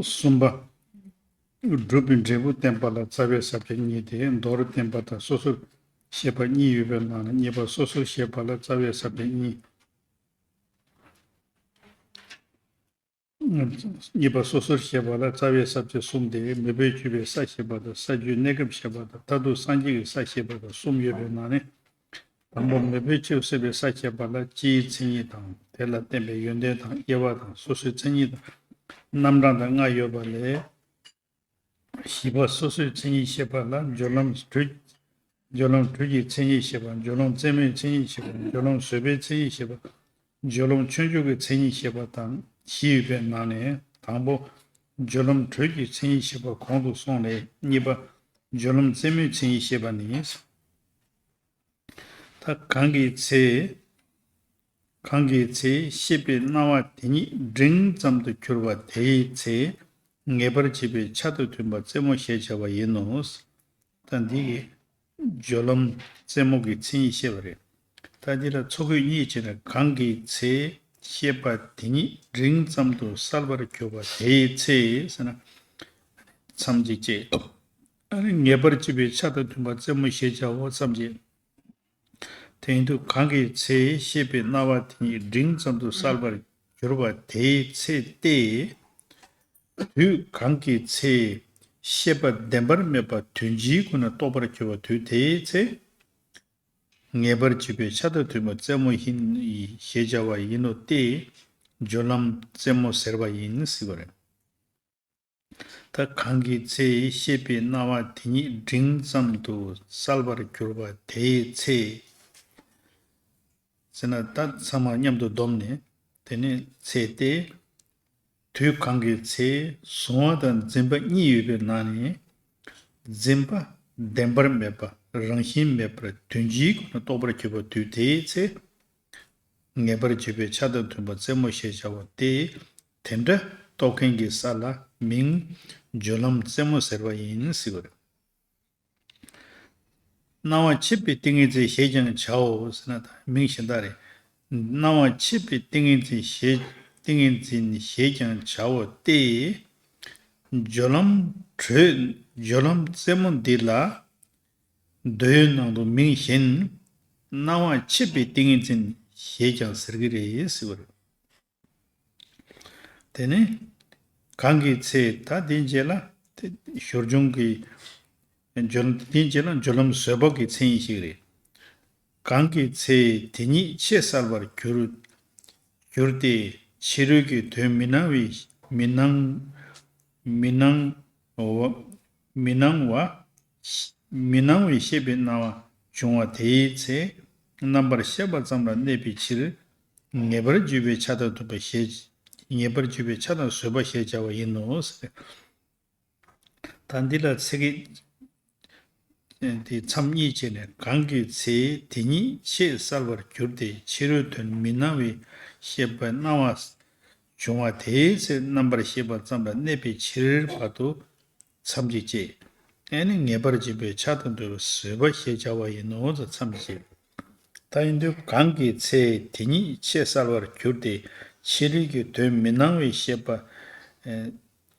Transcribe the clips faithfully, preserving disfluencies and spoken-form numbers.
གསུམ་པ། སྒྲུབ་པའི་འབྲས་བུ་བསྟན་པ་ལ་རྩ་བའི་ས་བཅད་གཉིས་ཏེ། མདོར་བསྟན་པ་དང་སོ་སོར་བཤད་པ་གཉིས་ཡོད་པའི་ནང་ནས་གཉིས་པ་སོ་སོར་བཤད་པ་ལ་རྩ་བའི་ས་བཅད་གཉིས། གཉིས་པ་སོ་སོར་བཤད་པ་ལ་རྩ་བའི་ས་བཅད་གསུམ་སྟེ། མོས་པས་གྱུར་པའི་ས་བཤད་པ་དང་། ས་བཅུའི་གནས་སྐབས་བཤད་པ་དང་། མཐར་ཐུག་སངས་རྒྱས་ཀྱི་ས་བཤད་པ་དང་གསུམ་ཡོད་པའི་ནང་ནས། དང་པོ་མོས་པས་གྱུར་ཟེར་བའི་ས་བཤད་པ་ལ་སྤྱིའི་མཚན་ཉིད་དང་། དེ་ལ་བརྟེན་པའི་ཡོན་ཏན་དང་། དབྱེ་བ་དང་། སོ་སོའི་མཚན་ཉིད་དང་། རྣམ་གྲངས་དང་ལྔ་ཡོད་པ་ལས། བཞི་པ་སོ་སོའི་མཚན་ཉིད་བཤད་པ་ལ་སྦྱོར་ལམ་དྲུག་སྦྱོར་ལམ་དྲུག་གི་མཚན་ཉིད་བཤད་པ། སྦྱོར་ལམ་རྩེ་མོའི་མཚན་ཉིད་བཤད་པ། སྦྱོར་ལམ་བཟོད་པའི་མཚན་ཉིད་བཤད་པ། སྦྱོར་ལམ་ཆོས་འབྱུང་གི་མཚན་ཉིད་བཤད་པ་དང་བཞི་ཡོད་པའི་ནང་ནས། དང་པོ་སྦྱོར་ལམ་དྲུག་གི་མཚན་ཉིད་བཤད་པ་གོང་དུ་སོང་ལས། གཉིས་པ་སྦྱོར་ལམ་རྩེ་མོའི་མཚན་ཉིད་བཤད་པ་ནི། ད་གང་གི་ཚེ། གང་གི་ཚེ་ཤེས་པའི་སྣང་བ་དེ་ཉིད་འབྲིང་ཙམ་དུ་གྱུར་པ་དེའི་ཚེ། ངེས་པར་བྱེད་པའི་ཆ་དང་མཐུན་པ་རྩེ་མོ་ཞེས་བྱ་བ་ཡིན་ནོ། ད་འདི་གི་སྦྱོར་ལམ་རྩེ་མོ་གི་མཚན་ཉིད་བཤད་པ་རེད། ད་འདི་ལ་ཚོ་གོས་གཉིས་བྱས་ན། གང་གི་ཚེ་ཤེས་པ་དེ་ཉིད་འབྲིང་ཙམ་དུ་གསལ་བར་གྱུར་པ་དེའི་ཚེ་ཟེར་ན། མཚམས་ཀྱི་བཅད། ཨ་ནི་ངེས་པར་བྱེད་པའི་ཆ་དང་མཐུན་པ་རྩེ་མོ་ཞེས་བྱའོ་མཚམས་བཅད། དེ་ཡིན་དུས་གང་གི་ཚེ་ཤེས་པའི་སྣང་བ་དེ་ཉིད་འབྲིང་ཙམ་དུ་གསལ་བར་གྱུར་པ་དེའི་ཚེ་སྟེ། དུས་གང་གི་ཚེ་ཤེས་པ་བདེན་པར་མེད་པ་དོན་སྤྱིའི་སྒོ་ནས་རྟོགས་པར་གྱུར་པ་དུས་དེའི་ཚེ། ངེས་པར་བྱེད་པའི་ཆ་དང་མཐུན་པ་རྩེ་མོ་ཡིན་ཞེས་བྱ་བ་ཡིན་ནོ་སྟེ། སྦྱོར་ལམ་རྩེ་མོ་ཟེར་བ་ཡིན་ཟེར་བ་རེད། ད་གང་གི་ཚེ་ཤེས་པའི་སྣང་བ་དེ་ཉིད་འབྲིང་ཙམ་དུ་གསལ་བར་གྱུར་པ་དེའི་ཚེ། ཟེར་ན་ད་ཚང་མ་མཉམ་དུ་བསྡོམས་ནས། དེ་ནི་ཚེ་སྟེ། དུས་གང་གི་ཚེ་གཟུང་བ་དང་འཛིན་པ་གཉིས་ཡོད་པའི་ནང་ནས། འཛིན་པ་བདེན་པར་མེད་པ་རང་བཞིན་མེད་པར་དོན་སྤྱིའི་སྒོ་ནས་རྟོགས་པར་གྱུར་པ་དུས་དེའི་ཚེ། ངེས་པར་བྱེད་པའི་ཆ་དང་མཐུན་པ་རྩེ་མོ་ཞེས་བྱ་བ་སྟེ། དེ་འདྲ་རྟོགས་མཁན་གྱི་ས་ལ་མིང་སྦྱོར་ལམ་རྩེ་མོ་ཟེར་བ་ཡིན་ཟེར་བ་རེད། སྣང་བ་མཆེད་པའི་ཏིང་ངེ་འཛིན་ཞེས་ཀྱང་བྱའོ་ཟེར་ན། ད་མིང་གཞན་དག་རེད། སྣང་བ་མཆེད་པའི་ཏིང་ངེ་འཛིན་ཞེས། ཏིང་ངེ་འཛིན་ཞེས་ཀྱང་བྱའོ་སྟེ། སྦྱོར་ལམ་དྲུག་སྦྱོར་ལམ་རྩེ་མོ་འདི་ལ། འདོད་ཡོན་ནང་དུ་མིང་གཞན། སྣང་བ་མཆེད་པའི་ཏིང་ངེ་འཛིན་ཞེས་ཀྱང་ཟེར་གྱི་རེད་ཟེར་བ་རེད། དེ་ནས་གང་གི་ཚེ། ད་དེའི་རྗེས་ལ་དེ་ཞོར་བྱུང་གི་སྦྱོར། དེའི་རྗེས་ལ་སྦྱོར་ལམ་བཟོད་པ་གི་མཚན་ཉིད་ཞིག་རེད། གང་གི་ཚེ་དེ་ཉིད་ཆེས་གསལ་བར་གྱུར། གྱུར་ཏེ་ཕྱི་རོལ་གྱི་དོན་མི་སྣང་བའི་མི་སྣང་མི་སྣང་བ། མི་སྣང་བ། མི་སྣང་བའི་ཤེས་པའི་སྣང་བ་བྱུང་བ་དེའི་ཚེ། རྣམ་པར་ཤེས་པ་ཙམ་ལ་གནས་པའི་ཕྱིར། ངེས་པར་བརྗོད་པའི་ཆ་དང་མཐུན་པ་ཞེས། ངེས་པར་བརྗོད་པའི་ཆ་དང་བཟོད་པ་ཞེས་བྱ་བ་ཡིན་ནོ། ད་འདི་ལ་ཚིག་གི་དེ་མཚམས་གཉིས་བྱས་ནས། གང་གི་ཚེ་དེ་ཉིད་ཆེས་གསལ་བར་གྱུར་ཏེ་ཕྱི་རོལ་དོན་མི་སྣང་བའི་ཤེས་པའི་སྣང་བ་བྱུང་བ་དེའི་ཚེ། རྣམ་པར་ཤེས་པ་ཙམ་ལ་གནས་པའི་ཕྱིར་བར་དུ་མཚམས་ཀྱིས་བཅད། ཨེ་ནི་ངེས་པར་བྱེད་པའི་ཆ་དང་མཐུན་པ་བཟོད་པ་ཞེས་བྱ་བ་ཡིན་ནོ་ཟེར་མཚམས་ཀྱིས་བཅད། ད་ཡིན་དུས་གང་གི་ཚེ་དེ་ཉིད་ཆེས་གསལ་བར་གྱུར་ཏེ་ཕྱི་རོལ་གྱི་དོན་མི་སྣང་བའི་ཤེས་པ། ཨེ།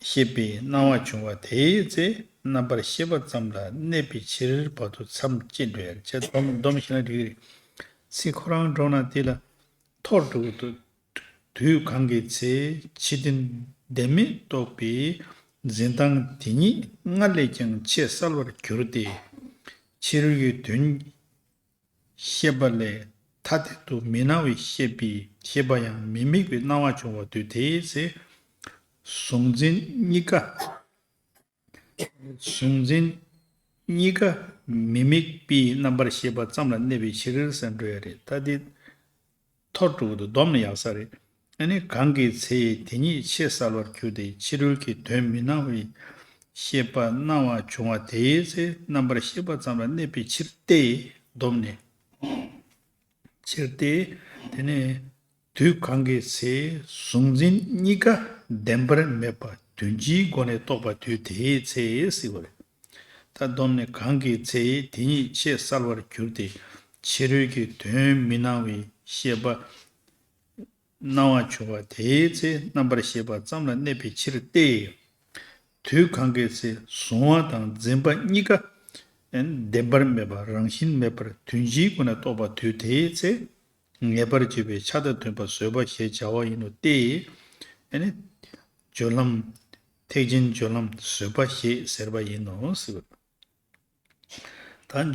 ཤེས་པའི་སྣང་བ་བྱུང་བ་དེའི་ཚེ། རྣམ་པར་ཤེས་པ་ཙམ་ལ་གནས་པའི་ཕྱིར་བར་དུ་མཚམས་བཅད་འགྲོ་ཡ་རེད། བྱས་སྡོམ་སྡོམ་ཞིག་ན་འགྲིག་གི་རེད། ཚིག་ཁོ་རང་འགྲོ་ན་དེ་ལ་འཐོར་འགྲོ་གི་འདུག་དུས་གང་གི་ཚེ་ཕྱི་དོན་བདེན་མེད་རྟོགས་པའི་འཛིན་སྟངས་དེ་ཉིད་སྔར་ལས་ཀྱང་ཆེས་གསལ་བར་གྱུར་ཏེ། ཕྱི་རོལ་གྱི་དོན་ཤེས་པ་ལས་ཐ་དད་དུ་མི་སྣང་བའི་ཤེས་པའི་ཤེས་པ་ཡང་མི་དམིགས་པའི་སྣང་བ་བྱུང་བ་དུས་དེའི་ཚེ། གཟུང་འཛིན་གཉིས་ཀ་གཟུང་འཛིན་གཉིས་ཀ་མི་དམིགས་པའི་རྣམ་པར་ཤེས་པ་ཙམ་ལ་གནས་པའི་ཕྱིར་ཟེར་འགྲོ་ཡ་རེད། ད་འདི་འཐོར་འགྲོ་གི་འདུག་སྡོམ་ནས་ཡག་ས་རེད། ཨ་ནི་གང་གི་ཚེ་དེ་ཉིད་ཆེས་གསལ་བར་གྱུར་ཏེ་ཕྱི་རོལ་གྱི་དོན་མི་སྣང་བའི་ཤེས་པ་སྣང་བ་བྱུང་བ་དེའི་ཚེ། རྣམ་པར་ཤེས་པ་ཙམ་ལ་གནས་པའི་ཕྱིར་ཏེ། སྡོམ་ནས། ཕྱིར་ཏེ། དེ་ནས་དུས་གང་གི་ཚེ་གཟུང་འཛིན་གཉིས་ཀ་བདེན་པར་མེད་པ་དོན་སྤྱིའི་སྒོ་ནས་རྟོགས་པ་དུས་དེའི་ཚེ་ཟེར་བ་རེད། ད་སྡོམ་ནས་གང་གི་ཚེ་དེ་ཉིད་ཆེས་གསལ་བར་གྱུར་ཏེ་ཕྱི་རོལ་གྱི་དོན་མི་སྣང་བའི་ཤེས་པ་སྣང་བ་བྱུང་བ་དེའི་ཚེ། རྣམ་པར་ཤེས་པ་ཙམ་ལ་གནས་པའི་ཕྱིར་ཏེ། དུས་གང་གི་ཚེ་གཟུང་བ་དང་འཛིན་པ་གཉིས་ཀ་བདེན་པར་མེད་པ་རང་བཞིན་མེད་པར་དོན་སྤྱིའི་སྒོ་ནས་རྟོགས་པ་དུས་དེའི་ཚེ། ངེས་པར་བྱས་པའི་ཆ་དང་མཐུན་པ་བཟོད་པ་ཞེས་བྱ་བ་ཡིན་ནོ་སྟེ། ཨ་ནི། སྦྱོར་ལམ། ཐེག་ཆེན་སྦྱོར་ལམ་བཟོད་པ་ཞེས་ཟེར་བ་ཡིན་ནོ་ཟེར་བ། ད།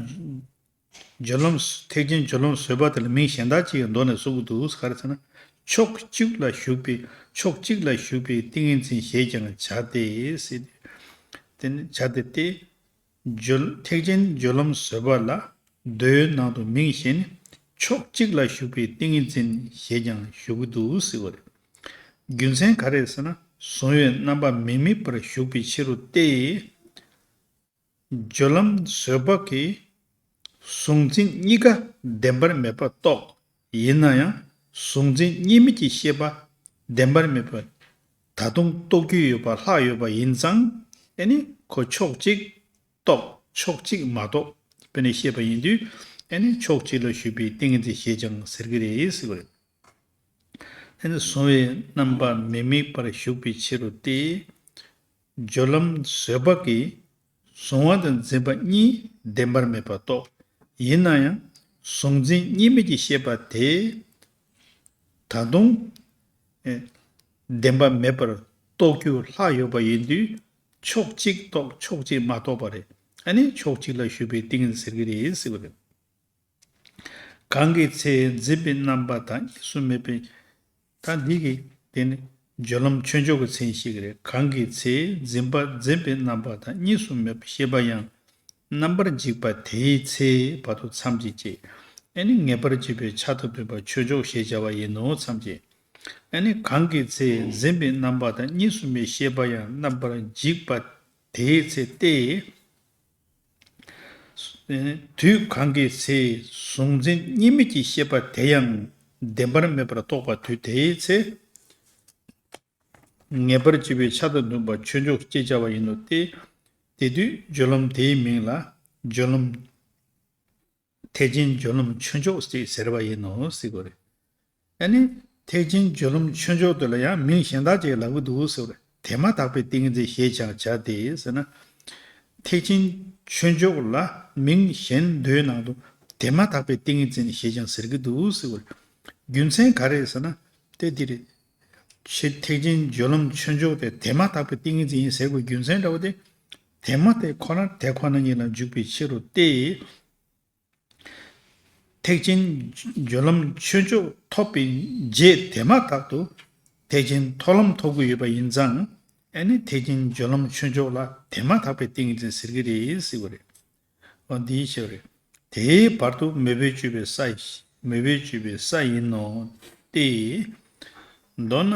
སྦྱོར་ལམ། ཐེག་ཆེན་སྦྱོར་ལམ་བཟོད་པ་དེ་ལ་མིང་གཞན་དག་ཅིག་གིས་མདོ་ནས་གསུང་གི་འདུག་ག་རེ་ཟེར་ན། ཕྱོགས་གཅིག་ལ་ཞུགས་པའི་ཕྱོགས་གཅིག་ལ་ཞུགས་པའི་ཏིང་ངེ་འཛིན་ཞེས་ཀྱང་བྱ་སྟེ་ཟེར་ཏེ། དེ་ནི་བྱ་སྟེ་སྟེ། སྦྱོར། ཐེག་ཆེན་སྦྱོར་ལམ་བཟོད་པ་ལ་མདོའི་ནང་དུ་མིང་གཞན་ཕྱོགས་གཅིག་ལ་ཞུགས་པའི་ཏིང་ངེ་འཛིན་ཞེས་ཀྱང་ཞུ་གི་འདུག་ཟེར་བ་རེད། རྒྱུ་མཚན་ག་རེ་ཟེར་ན། གཟུང་བའི་རྣམ་པ་མི་དམིགས་པར་ཞུགས་པའི་ཕྱིར་རོ་སྟེ། སྦྱོར་ལམ་བཟོད་པ་གིས་གཟུང་འཛིན་གཉིས་ཀ་བདེན་པར་མེད་པར་རྟོགས། ཡིན་ན་ཡང་གཟུང་འཛིན་གཉིས་མེད་ཀྱི་ཤེས་པ་བདེན་པར་མེད་པར་ད་དུང་རྟོགས་རྒྱུ་ཡོད་པ་ལྷག་ཡོད་པ་ཡིན་ཙང་། ཨེ་ནི་ཁོ་ཕྱོགས་གཅིག་རྟོགས། ཕྱོགས་གཅིག་མ་རྟོགས་པས་ནི་ཤེས་པ་ཡིན་དུས། ཨེ་ནི་ཕྱོགས་གཅིག་ལ་ཞུགས་པའི་ཏིང་ངེ་འཛིན་ཞེས་ཀྱང་ཟེར་གྱི་རེད་ཟེར་བ་རེད། དེ་ནི་གཟུང་བའི་རྣམ་པ་མི་དམིགས་པར་ཞུགས་པའི་ཕྱིར་རོ་སྟེ། སྦྱོར་ལམ་བཟོད་པ་གིས་གཟུང་བ་དང་འཛིན་པ་གཉིས་བདེན་པར་མེད་པར་རྟོགས། ཡིན་ན་ཡང་གཟུང་འཛིན་གཉིས་མེད་ཀྱི་ཤེས་པ་དེ་ད་དུང་ཨེ་བདེན་པ་མེད་པར་རྟོགས་རྒྱུ་ལྷག་ཡོད་པ་ཡིན་དུས། ཕྱོགས་གཅིག་རྟོགས། ཕྱོགས་གཅིག་མ་རྟོགས་པ་རེད། ཨ་ནི་ཕྱོགས་གཅིག་ལ་ཞུགས་པའི་ཏིང་ངེ་འཛིན་ཟེར་གྱི་རེད་ཟེར་བ་རེད། གང་གི་ཚེ་འཛིན་པའི་རྣམ་པ་དང་གཉིས་སུ་མེད་པའི། ད་འདི་གི་དེ་ནི་སྦྱོར་ལམ་ཆོས་མཆོག་གི་མཚན་ཞིག་རེད། གང་གི་ཚེ་འཛིན་པ་འཛིན་པའི་རྣམ་པ་དང་གཉིས་སུ་མེད་པའི་ཤེས་པ་ཡང་རྣམ་པར་འཇིག་པ་དེའི་ཚེ་བར་དུ་མཚམས་ཀྱིས་བཅད། ཨེ་ནི་ངེས་པར་བྱས་པའི་ཆ་དང་མཐུན་པ་ཆོས་མཆོག་ཞེས་བྱ་བ་ཡིན་ནོ་མཚམས་བཅད། ཨེ་ནི་གང་གི་ཚེ་འཛིན་པའི་རྣམ་པ་དང་གཉིས་སུ་མེད་ཤེས་པ་ཡང་རྣམ་པར་འཇིག་པ་དེའི་ཚེ་སྟེ། དུས་གང་གི་ཚེ་གཟུང་འཛིན་གཉིས་མེད་ཀྱི་ཤེས་པ་དེ་ཡང་བདེན་པར་མེད་པར་རྟོགས་པ་དུས་དེའི་ཚེ། ངེས་པར་བྱས་པའི་ཆ་དང་མཐུན་པ་ཆོས་མཆོག་ཅེས་བྱ་བ་ཡིན་ནོ་སྟེ། དེ་དུས་སྦྱོར་ལམ་དེའི་མིང་ལ་སྦྱོར་ལམ། ཐེག་ཆེན་སྦྱོར་ལམ་ཆོས་མཆོག་ཅེས་ཟེར་བ་ཡིན་ནོ་ཟེར་གྱི་རེད། ཨ་ནི། ཐེག་ཆེན་སྦྱོར་ལམ་ཆོས་མཆོག་དེ་ལ་ཡང་མིང་གཞན་དག་ཅིག་ལབ་ཀྱི་འདུག་ཟེར་བ་རེད། དེ་མ་ཐག་པའི་ཏིང་ངེ་འཛིན་ཞེས་ཀྱང་བྱ་སྟེ་ཟེར་ན། ཐེག་ཆེན་ཆོས་མཆོག་ལ་མིང་གཞན་མདོའི་ནང་དུ་དེ་མ་ཐག་པའི་ཏིང་ངེ་འཛིན་ཞེས་ཀྱང་ཟེར་གྱི་འདུག་ཟེར་བ་རེད། རྒྱུ་མཚན་ག་རེ་ཟེར་ན། དེ་འདི་རེད། ཆེ་ཐེག་ཆེན་སྦྱོར་ལམ་ཆོས་མཆོག་དེ་དེ་མ་ཐག་པའི་ཏིང་ངེ་འཛིན་ཡིན་ཟེར་དགོས་རྒྱུ་མཚན་འདྲ་བོ་དེ། དེ་མ་དེ་ཁོ་ན་དེ་ཁོ་ན་ཉིད་ལ་འཇུག་པའི་ཕྱིར་རོ་སྟེ། ཐེག་ཆེན་སྦྱོར་ལམ་ཆོས་མཆོག་ཐོབ་པའི་རྗེས་དེ་མ་ཐག་ཏུ་ཐེག་ཆེན་མཐོང་ལམ་ཐོབ་ཀྱི་ཡོད་པ་ཡིན་ཙང་། ཨ་ནི་ཐེག་ཆེན་སྦྱོར་ལམ་ཆོས་མཆོག་ལ་དེ་མ་ཐག་པའི་ཏིང་ངེ་འཛིན་ཟེར་གྱི་རེད་ཟེར་བ་རེད། འོ་འདིའི་ཕྱིར་རེད། དེའི་བར་དུ་མོས་པས་སྤྱོད་པའི་ས་ཡི། མོས་པས་སྤྱོད་པའི་ས་ཡིན་ནོ། སྟེ། མདོར་ན།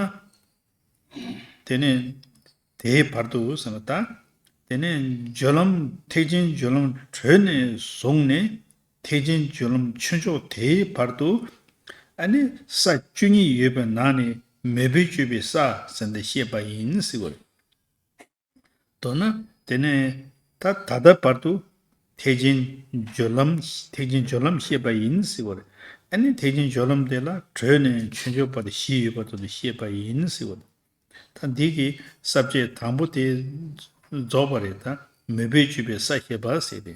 དེ་ནས་དེའི་བར་དུ་ཟེར་ན་ད། དེ་ནས་སྦྱོར་ལམ་ཐེག་ཆེན་སྦྱོར་ལམ་གྲོལ་ནས་བཟུང་ནས་ཐེག་ཆེན་སྦྱོར་ལམ་ཆོས་མཆོག་དེའི་བར་དུ། ཨ་ནི་ས་བཅུ་གཉིས་ཡོད་པའི་ནང་ནས་མོས་པས་སྤྱོད་པའི་ས་ཟེར་འདི་བཤད་པ་ཡིན་ཟེར་བ་རེད། མདོར་ན་དེ་ནས་ད་ད་ལྟ་བར་དུ་ཐེག་ཆེན་སྦྱོར་ལམ། ཐེག་ཆེན་སྦྱོར་ལམ་བཤད་པ་ཡིན་ཟེར་བ་རེད། ཨ་ནི་ཐེག་ཆེན་སྦྱོར་ལམ་དེ་ལ་གྲོལ་ནས་ཆོས་མཆོག་བར་དུ་བཞི་ཡོད་པ་དེ་ཚོ་བཤད་པ་ཡིན་ཟེར་བ་རེད། ད་འདི་གི་ས་བཅད་དང་པོ་དེ་རྫོགས་པ་རེད། ད་མོས་པས་སྤྱོད་པའི་ས་བཤད་པ་ཟེར་ཏེ།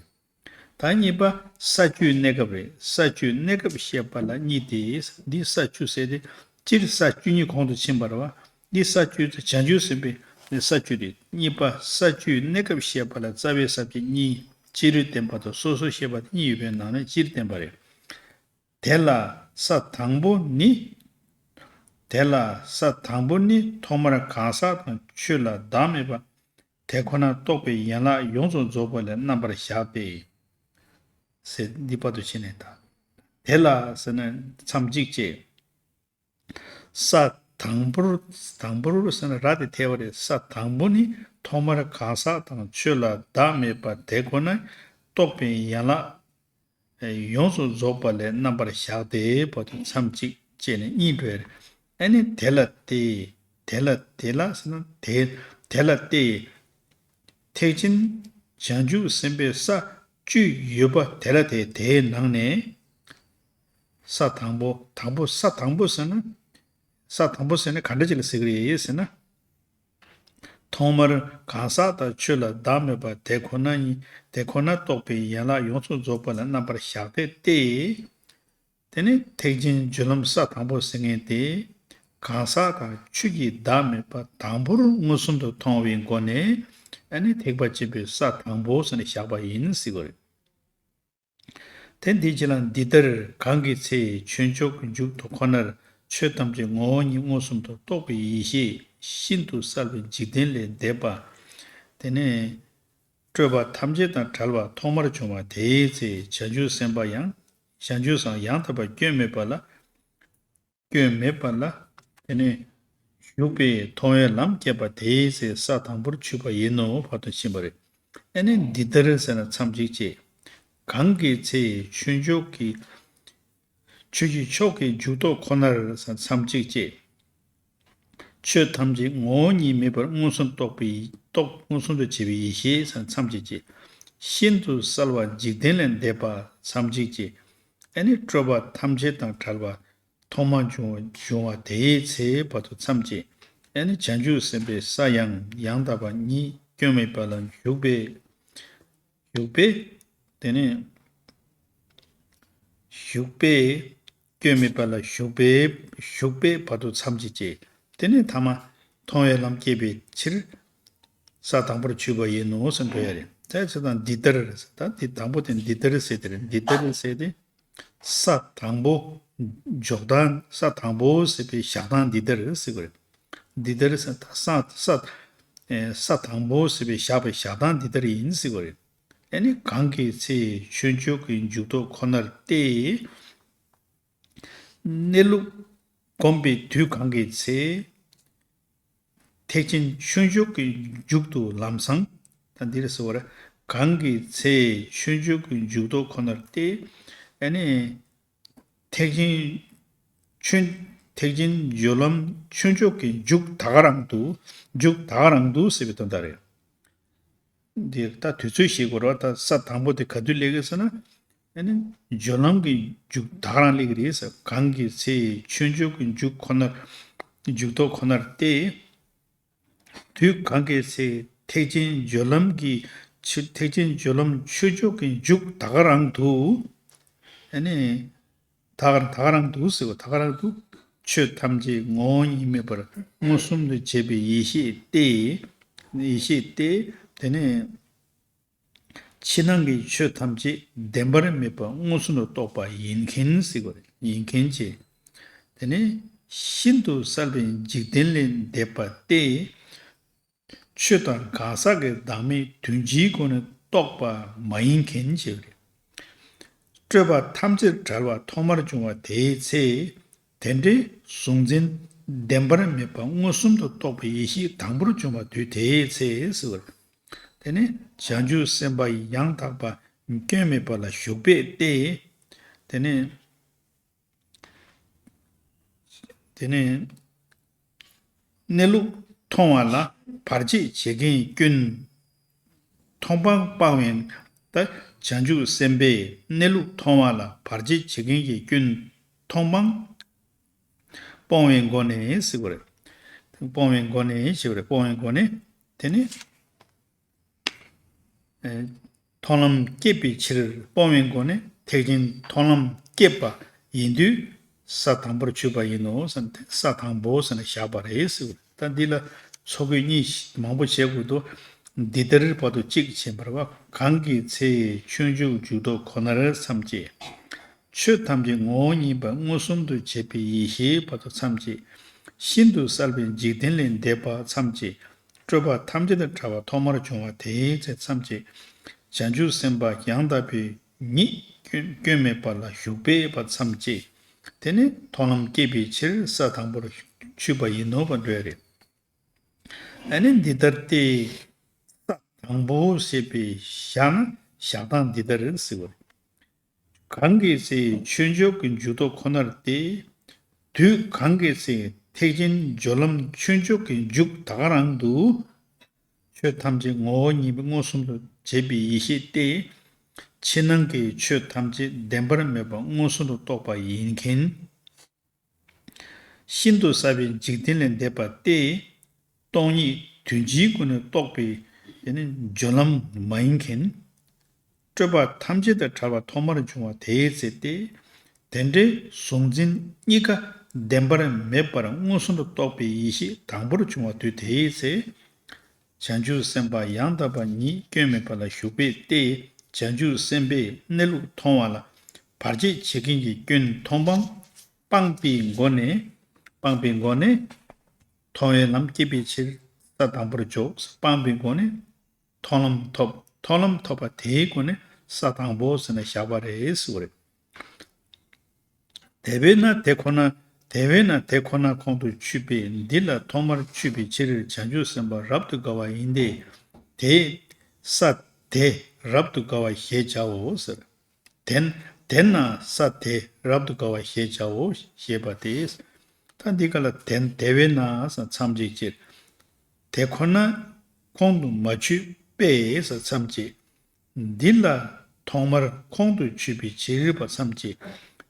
ད་གཉིས་པ་ས་བཅུའི་གནས་སྐབས་རེད། ས་བཅུའི་གནས་སྐབས་བཤད་པ་ལ་གཉིས་ཏེ། འདི་ས་བཅུ་ཟེར་ཏེ་སྤྱིར་ས་བཅུ་གཉིས་གོང་དུ་ཕྱིན་པ་རེད་བ། འདི་ས་བཅུ་དེ་བྱང་ཆུབ་སེམས་དཔའི་ས་བཅུ་རེད། གཉིས་པ་ས་བཅུའི་གནས་སྐབས་བཤད་པ་ལ་རྩ་བའི་ས་བཅད་གཉིས། སྤྱིར་བསྟན་པ་དང་སོ་སོར་བཤད་པ་དེ་གཉིས་ཡོད་པའི་ནང་ནས་སྤྱིར་བསྟན་པ་རེད། དེ་ལ་ས་དང་པོ་ནི། དེ་ལ་ས་དང་པོ་ནི་ཐོག་མར་གང་ཟག་དང་ཆོས་ལ་བདག་མེད་པ། དེ་ཁོ་ན་རྟོགས་པའི་ཡན་ལག་ཡོངས་སུ་རྫོགས་པ་ལས་རྣམ་པར་བཞག་སྟེ། ཟེར་འདི་བར་དུ་ཕྱིན་ནས་ད། དེ་ལ་ཟེར་ན་མཚམས་གཅིག་བཅད། ས་དང་པོར། དང་པོར་ཟེར་ན་ར་དེ་ཐལ་བ་རེད། ས་དང་པོ་ནི་ཐོག་མར་གང་ཟག་དང་ཆོས་ལ་བདག་མེད་པ་དེ་ཁོ་ན་རྟོགས་པའི་ཡན་ལག་ཡོངས་སུ་རྫོགས་པ་ལས་རྣམ་པར་བཞག་སྟེ་བར་དུ་མཚམས་གཅིག་བཅད་ནས་གཉིས་སྦྱར། ཨ་ནི་དེ་ལ་སྟེ། དེ་ལ་དེ་ལ་ཟེར་ན་དེ། དེ་ལ་སྟེ། ཐེག་ཆེན་བྱང་ཆུབ་སེམས་དཔའི་ས་བཅུ་ཡོད་པ་དེ་ལ་དེ་དེའི་ནང་ནས། ས་དང་པོ། དང་པོ། ས་དང་པོ་ཟེར་ན། ས་དང་པོ་ཟེར་ན་ག་འདྲ་ཅིག་ལ་ཟེར་གི་རེད་ཟེར་ན། ཐོག་མར་གང་ཟག་དང་ཆོས་ལ་བདག་མེད་པ་དེ་ཁོ་ན་ཉིད་དེ་ཁོ་ན་རྟོགས་པའི་ཡན་ལག་ཡོངས་སུ་རྫོགས་པ་ལ་རྣམ་པར་བཞག་སྟེ་སྟེ། དེ་ནས་ཐེག་ཆེན་སྦྱོར་ལམ་ས་དང་པོ་ཟེར་མཁན་དེ། གང་ཟག་དང་ཆོས་ཀྱི་བདག་མེད་པ་དང་པོར་མངོན་སུམ་དུ་མཐོང་བའི་སྒོ་ནས་ཨ་ནི་ཐེག་པ་ཆེན་པོའི་ས་དང་པོ་ཟེར་ནས་བཞག་པ་ཡིན་ཟེར་གྱི་རེད། དེ་འདི་ཕྱི་ལ་འདི་ལྟར་གང་གི་ཚེ་ཆོས་མཆོག་གི་མཇུག་ཏུ་ཁོ་ནར་ཆོས་ཐམས་ཅད་ངོ་བོ་ཉིད་མངོན་སུམ་དུ་རྟོགས་པའི་ཡེ་ཤེས་ཤིན་ཏུ་གསལ་བའི་འཇིག་རྟེན་ལས་འདས་པ། དེ་ནས་སྤྲོས་པ་ཐམས་ཅད་དང་བྲལ་བ་ཐོག་མར་བྱུང་བ་དེའི་ཚེ་བྱང་ཆུབ་སེམས་དཔའ་ཡང་བྱང་ཆུབ་སེམས་ཡང་དག་པ་སྐྱོན་མེད་པ་ལ། སྐྱོན་མེད་པ་ལ། དེ་ནས་ཞུགས་པས་མཐོང་བའི་ལམ་བསྐྱེད་པ་དེའི་ཚེ་ས་དང་པོར་ཆུད་པ་ཡིན་ནོ་བར་དུ་ཕྱིན་པ་རེད། ཨ་ནི་འདི་ལྟར་ཟེར་ན་མཚམས་གཅིག་བཅད། གང་གི་ཚེ་ཆོས་མཆོག་གི་ཆོས་ཀྱི་མཆོག་གི་མཇུག་ཐོགས་ཁོ་ནར་ཟེར་མཚམས་གཅིག་བཅད། ཆོས་ཐམས་ཅད་ངོ་བོ་ཉིད་མེད་པར་མངོན་སུམ་རྟོགས་པའི་རྟོགས་མངོན་སུམ་དུ་བྱེད་པའི་ཡེ་ཤེས་ཟེར་མཚམས་གཅིག་བཅད། ཤིན་ཏུ་གསལ་བ་འཇིག་རྟེན་ལས་འདས་པ་མཚམས་གཅིག་བཅད། ཨ་ནི་སྤྲོས་པ་ཐམས་ཅད་དང་བྲལ་བ། ཐོག་མ་བྱུང་བ་བྱུང་བ་དེའི་ཚེ་བར་དུ་མཚམས་བཅད། ཨ་ནི་བྱང་ཆུབ་སེམས་དཔའི་ས་ཡང་ཡང་དག་པ་ཉིད་སྐྱོན་མེད་པ་ལ་ཞུགས་པས། ཞུགས་པས། དེ་ནས་ཞུགས་པས། སྐྱོན་མེད་པ་ལ་ཞུགས་པས་ཞུགས་པས་བར་དུ་མཚམས་བཅད་བཅད། དེ་ནས་ཐ་མ་མཐོང་བའི་ལམ་བསྐྱེད་པའི་ཕྱིར། ས་དང་པོར་ཆུད་པ་ཡིན་ནོ་ཟེར་འགྲོ་ཡ་རེད། དེ་ཚེ་དང་འདི་ལྟར་ད་འདི་དང་པོ་དེ་འདི་ལྟར་ཟེར་དེ་རེད། འདི་ལྟར་ཟེར་ཏེ། ས་དང་པོ། འཇོག་སྟངས་ས་དང་པོ་ཟེར་བའི་བཞག་སྟངས་འདི་ལྟར་ཟེར་དགོས་རེད། འདི་ལྟར་ས་ས་ས་ས་དང་པོ་ཟེར་བའི་བཞག་པའི་བཞག་སྟངས་འདི་ལྟར་ཡིན་ཟེར་དགོས་རེད། ཨ་ནི་གང་གི་ཚེ་ཆོས་མཆོག་གི་མཇུག་ཐོགས་ཁོ་ནར་ཏེ། གནས་ལུགས་བསྒོམས་པའི་དུས་གང་གི་ཚེ། ཐེག་ཆེན་ཆོས་མཆོག་གི་མཇུག་ཏུ་ལམ་སང་། ད་འདིར་ཟེར་བར་གང་གི་ཚེ་ཆོས་མཆོག་གི་མཇུག་ཐོགས་ཁོ་ནར་ཏེ། ཨ་ནི། ཐེག་ཆེན་ཆོས་ཐེག་ཆེན་སྦྱོར་ལམ་ཆོས་མཆོག་གི་མཇུག་ད་ག་རང་དུ་མཇུག་ད་ག་རང་དུ་ཟེར་བའི་དོན་དག་རེད། འདིར་ད་དུས་ཚོད་ཤེས་དགོས་རེད་བ། ད་ས་དང་པོ་དེ་ག་དུས་སླེབས་ཀྱི་ཟེར་ན། ཨ་ནི་སྦྱོར་ལམ་གྱི་མཇུག་ད་ག་རང་སླེབས་ཀྱི་རེད་ཟེར། གང་གི་ཚེ་ཆོས་མཆོག་གི་མཇུག་ཁོ་ནར་མཇུག་ཐོགས་ཁོ་ནར་ཏེ། དུས་གང་གི་ཚེ་ཐེག་ཆེན་སྦྱོར་ལམ་གྱི་ཆོས་ཐེག་ཆེན་སྦྱོར་ལམ་ཆོས་མཆོག་གི་མཇུག་ད་ག་རང་དུ། ཨ་ནི། ད་ག་ད་ག་རང་དུ་ཟེར་བ་ད་ག་རང་དུ། ཆོས་ཐམས་ཅད་ངོ་བོ་ཉིད་མེད་པར་མངོན་སུམ་དུ་བྱེད་པའི་ཡེ་ཤེས་ཏེ། ཡེ་ཤེས་ཏེ། དེ་ནས། ཕྱི་ནང་གི་ཆོས་ཐམས་ཅད་བདེན་པར་མེད་པ་མངོན་སུམ་དུ་རྟོགས་པ་ཡིན་མཁན་ཟེར་དགོས་རེད། ཡིན་མཁན་བྱས། དེ་ནས་ཤིན་ཏུ་གསལ་བའི་འཇིག་རྟེན་ལས་འདས་པ་སྟེ། ཆོས་དང་གང་ཟག་གི་བདག་མེད་དོན་སྤྱིའི་སྒོ་ནས་རྟོགས་པ་མ་ཡིན་མཁན་བྱས་པ་རེད། སྤྲོས་པ་ཐམས་ཅད་བྲལ་བ་ཐོག་མར་བྱུང་བ་དེའི་ཚེ། དེ་འདྲའི་གཟུང་འཛིན་བདེན་པར་མེད་པ་མངོན་སུམ་དུ་རྟོགས་པའི་ཡེ་ཤེས་དང་པོར་བྱུང་བ་དུས་དེའི་ཚེ་ཟེར་བ་རེད། དེ་ནི་བྱང་ཆུབ་སེམས་དཔའ་ཡང་དག་པ་སྐྱོན་མེད་པ་ལ་ཞུགས་པས་ཏེ། དེ་ནི་དེ་ནི་གནས་ལུགས་མཐོང་བ་ལ་བར་ཆད་བྱེད་མཁན་གྱི་སྐྱོན། མཐོང་སྤང་སྤང་བའི་ད་བྱང་ཆུབ་སེམས་དཔའི་གནས་ལུགས་མཐོང་བ་ལ་བར་ཆད་བྱེད་མཁན་གྱི་སྐྱོན་མཐོང་སྤང་སྤོང་བའི་སྒོ་ནས་ཟེར་བ་རེད། སྤོང་བའི་སྒོ་ནས་ཞེས་པ་རེད། སྤོང་བའི་སྒོ་ནས་དེ་ནི། མཐོང་ལམ་བསྐྱེད་པའི་ཕྱིར་སྤོང་བའི་སྒོ་ནས་ཐེག་ཆེན་མཐོང་ལམ་བསྐྱེད་པ་ཡིན་དུས་ས་དང་པོར་ཆུད་པ་ཡིན་ནོ་ཟེར་ནས་ས་དང་པོ་ཟེར་ནས་བཞག་པ་རེད་ཟེར། ད་འདི་ལ་ཚོགས་བརྒྱད་གཉིས་མང་པོ་བྱེད་དགོས་འདུག་འདི་ལྟར་བར་དུ་གཅིག་བྱས་པར་བ། གང་གི་ཚེ་ཆོས་མཇུག་མཇུག་ཐོགས་ཁོ་ནར་མཚམས་བཅད། ཆོས་ཐམས་ཅད་ངོ་བོ་ཉིད་པ་མངོན་སུམ་དུ་བྱེད་པའི་ཡེ་ཤེས་བར་དུ་མཚམས་བཅད། ཤིན་ཏུ་གསལ་བའི་འཇིག་རྟེན་ལས་འདས་པ་མཚམས་བཅད། སྤྲོས་པ་ཐམས་ཅད་དང་བྲལ་བ་ཐོག་མར་བྱུང་བ་དེའི་ཚེ་མཚམས་བཅད། བྱང་ཆུབ་སེམས་དཔའ་ཡང་དག་པའི་ཉིད་སྐྱོན་སྐྱོན་མེད་པ་ལ་ཞུགས་པས་པ་མཚམས་བཅད། དེ་ནི་མཐོང་ལམ་བསྐྱེད་པའི་ཕྱིར་ས་དང་པོར་ཆུད་པ་ཡིན་ནོ་བ་འགྲོ་ཡ་རེད། ཨ་ནི་འདི་ལྟར་ཏེ། ས་དང་པོ་ཞེས་པའི་བཞག་ན་བཞག་སྟངས་འདི་ལྟར་ཟེར་བ་རེད། གང་གི་ཚེ་ཆོས་མཆོག་གི་མཇུག་ཐོགས་ཁོ་ནར་ཏེ། དུས་གང་གི་ཚེ་ཐེག་ཆེན་སྦྱོར་ལམ་ཆོས་མཆོག་གི་མཇུག་ད་ག་རང་དུ། ཆོས་ཐམས་ཅད་ངོ་བོ་ཉིད་པའི་མངོན་སུམ་དུ་བྱེད་པའི་ཡེ་ཤེས་ཏེ། ཕྱི་ནང་གི་ཆོས་ཐམས་ཅད་བདེན་པར་མེད་པ་མངོན་སུམ་དུ་རྟོགས་པ་ཡིན་མཁན། ཤིན་ཏུ་གསལ་བའི་འཇིག་རྟེན་ལས་འདས་པ་སྟེ། སྟོང་ཉིད་ དོན་སྤྱིའི་སྒོ་ནས་རྟོགས་པའི་དེ་ནི་སྦྱོར་ལམ་མ་ཡིན་མཁན། སྤྲོས་པ་ཐམས་ཅད་དང་བྲལ་བ་ཐོག་མར་བྱུང་བ་དེའི་ཚེ་སྟེ། དེ་འདྲའི་གཟུང་འཛིན་གཉིས་ཀ་བདེན་པར་མེད་པར་མངོན་སུམ་དུ་རྟོགས་པའི་ཡེ་ཤེས་དང་པོར་བྱུང་བ་དུས་དེའི་ཚེ། བྱང་ཆུབ་སེམས་དཔའ་ཡང་དག་པ་ཉིད་སྐྱོན་མེད་པ་ལ་ཞུགས་པས་ཏེ། བྱང་ཆུབ་སེམས་དཔས་གནས་ལུགས་མཐོང་བ་ལ་བར་ཆད་བྱེད་མཁན་གྱི་སྐྱོན་མཐོང་སྤང་སྤངས་པའི་སྒོ་ནས། སྤངས་པའི་སྒོ་ནས་མཐོང་བའི་ལམ་སྐྱེད་པའི་ཕྱིར་ས་དང་པོར་འཇོག་སྤངས་པའི་སྒོ་ནས་མཐོང་ལམ་ཐོབ། མཐོང་ལམ་ཐོབ་པ་དེའི་སྒོ་ནས་ས་དང་པོ་ཟེར་ནས་བཞག་པ་རེད་ཟེར་བ་རེད། དེ་བས་ན་དེ་ཁོ་ན། དེ་བས་ན་དེ་ཁོ་ན་ཁོང་དུ་ཆུད་པས་འདི་ལ་ཐོག་མར་ཆུད་པའི་ཕྱིར་བྱང་ཆུབ་སེམས་དཔའ་རབ་ཏུ་དགའ་བ་ཡིན་ཏེ། དེས་ས་དེ་རབ་ཏུ་དགའ་བ་ཞེས་བྱའོ་ཟེར། དེན་དེན་ན་ས་དེ་རབ་ཏུ་དགའ་བ་ཞེས་བྱའོ་ཞེས་པ་སྟེ། ད་འདི་ག་ལ་དེན་དེ་བས་ན་ས་མཚམས་གཅིག་ཅེས། དེ་ཁོ་ན་ཁོང་དུ་མ་ཆུད་པས་ས་མཚམས་གཅིག། འདི་ལ་ཐོག་མར་ཁོང་དུ་ཆུད་པའི་ཕྱིར་པ་ཙམ་གྱིས།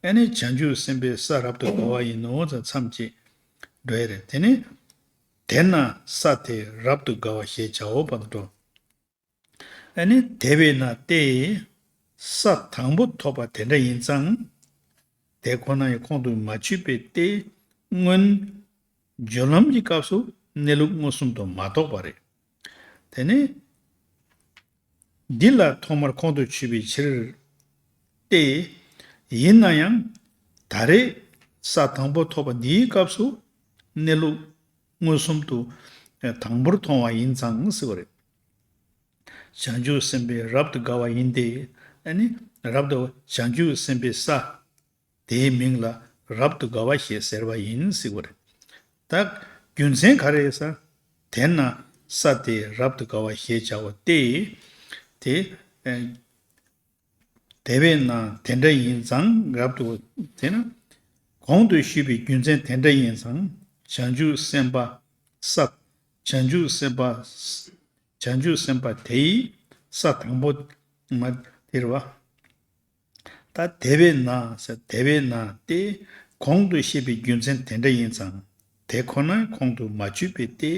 ཨ་ནི་བྱང་ཆུབ་སེམས་དཔའི་ས་རབ་ཏུ་དགའ་བ་ཡིན་ནོ་ཙམ་ཙམ་གྱིས་འགྲོ་ཡ་རེད། དེ་ནི་དེ་ན་ས་དེ་རབ་ཏུ་དགའ་བ་ཞེས་བྱའོ་བར་དུ་འགྲོ། ཨ་ནི་དེ་བས་ན་སྟེ། ས་དང་པོ་ཐོབ་པ་དེ་འདྲ་ཡིན་ཙང་། དེ་ཁོ་ན་ཡང་ཁོང་དུ་མ་ཆུད་པས་ཏེ། སྔོན་སྦྱོར་ལམ་གྱི་སྐབས་སུ་གནས་ལུགས་མངོན་སུམ་དུ་མ་རྟོགས་པ་རེད། དེ་ནི་འདི་ལ་ཐོག་མར་ཁོང་དུ་ཆུད་པའི་ཕྱིར་ཏེ། ཡིན་ན་ཡང་ད་རེས་ས་དང་པོ་ཐོབ་པ་འདིའི་སྐབས་སུ་གནས་ལུགས་མངོན་སུམ་དུ་དང་པོར་མཐོང་བ་ཡིན་ཙང་ཟེར་བ་རེད། བྱང་ཆུབ་སེམས་དཔའི་རབ་ཏུ་དགའ་བ་ཡིན་ཏེ། ཨ་ནི་རབ་ཏུ་བྱང་ཆུབ་སེམས་དཔའི་ས། དེའི་མིང་ལ་རབ་ཏུ་དགའ་བ་ཞེས་ཟེར་བ་ཡིན་ཟེར་བ་རེད། ད་རྒྱུ་མཚན་ག་རེ་ཟེར། དེས་ན་ས་དེ་རབ་ཏུ་དགའ་བ་ཞེས་བྱའོ་སྟེ། དེ་དེ་བས་ན་དེ་འདྲ་ཡིན་ཙང་རབ་ཏུ་དེས་ན་གོང་དུ་ཞུས་པའི་རྒྱུ་མཚན་དེ་འདྲ་ཡིན་ཙང་བྱང་ཆུབ་སེམས་དཔའ་ས། བྱང་ཆུབ་སེམས་དཔའ། བྱང་ཆུབ་སེམས་དཔའ་དེའི་ས་དང་པོ་མ་དེ་རེད་བ། ད་དེ་བས་ན་ཟེར་དེ་བས་ན་སྟེ། གོང་དུ་བཤད་པའི་རྒྱུ་མཚན་དེ་འདྲ་ཡིན་ཙང་། དེ་ཁོ་ན་ཁོང་དུ་མ་ཆུད་པས་ཏེ།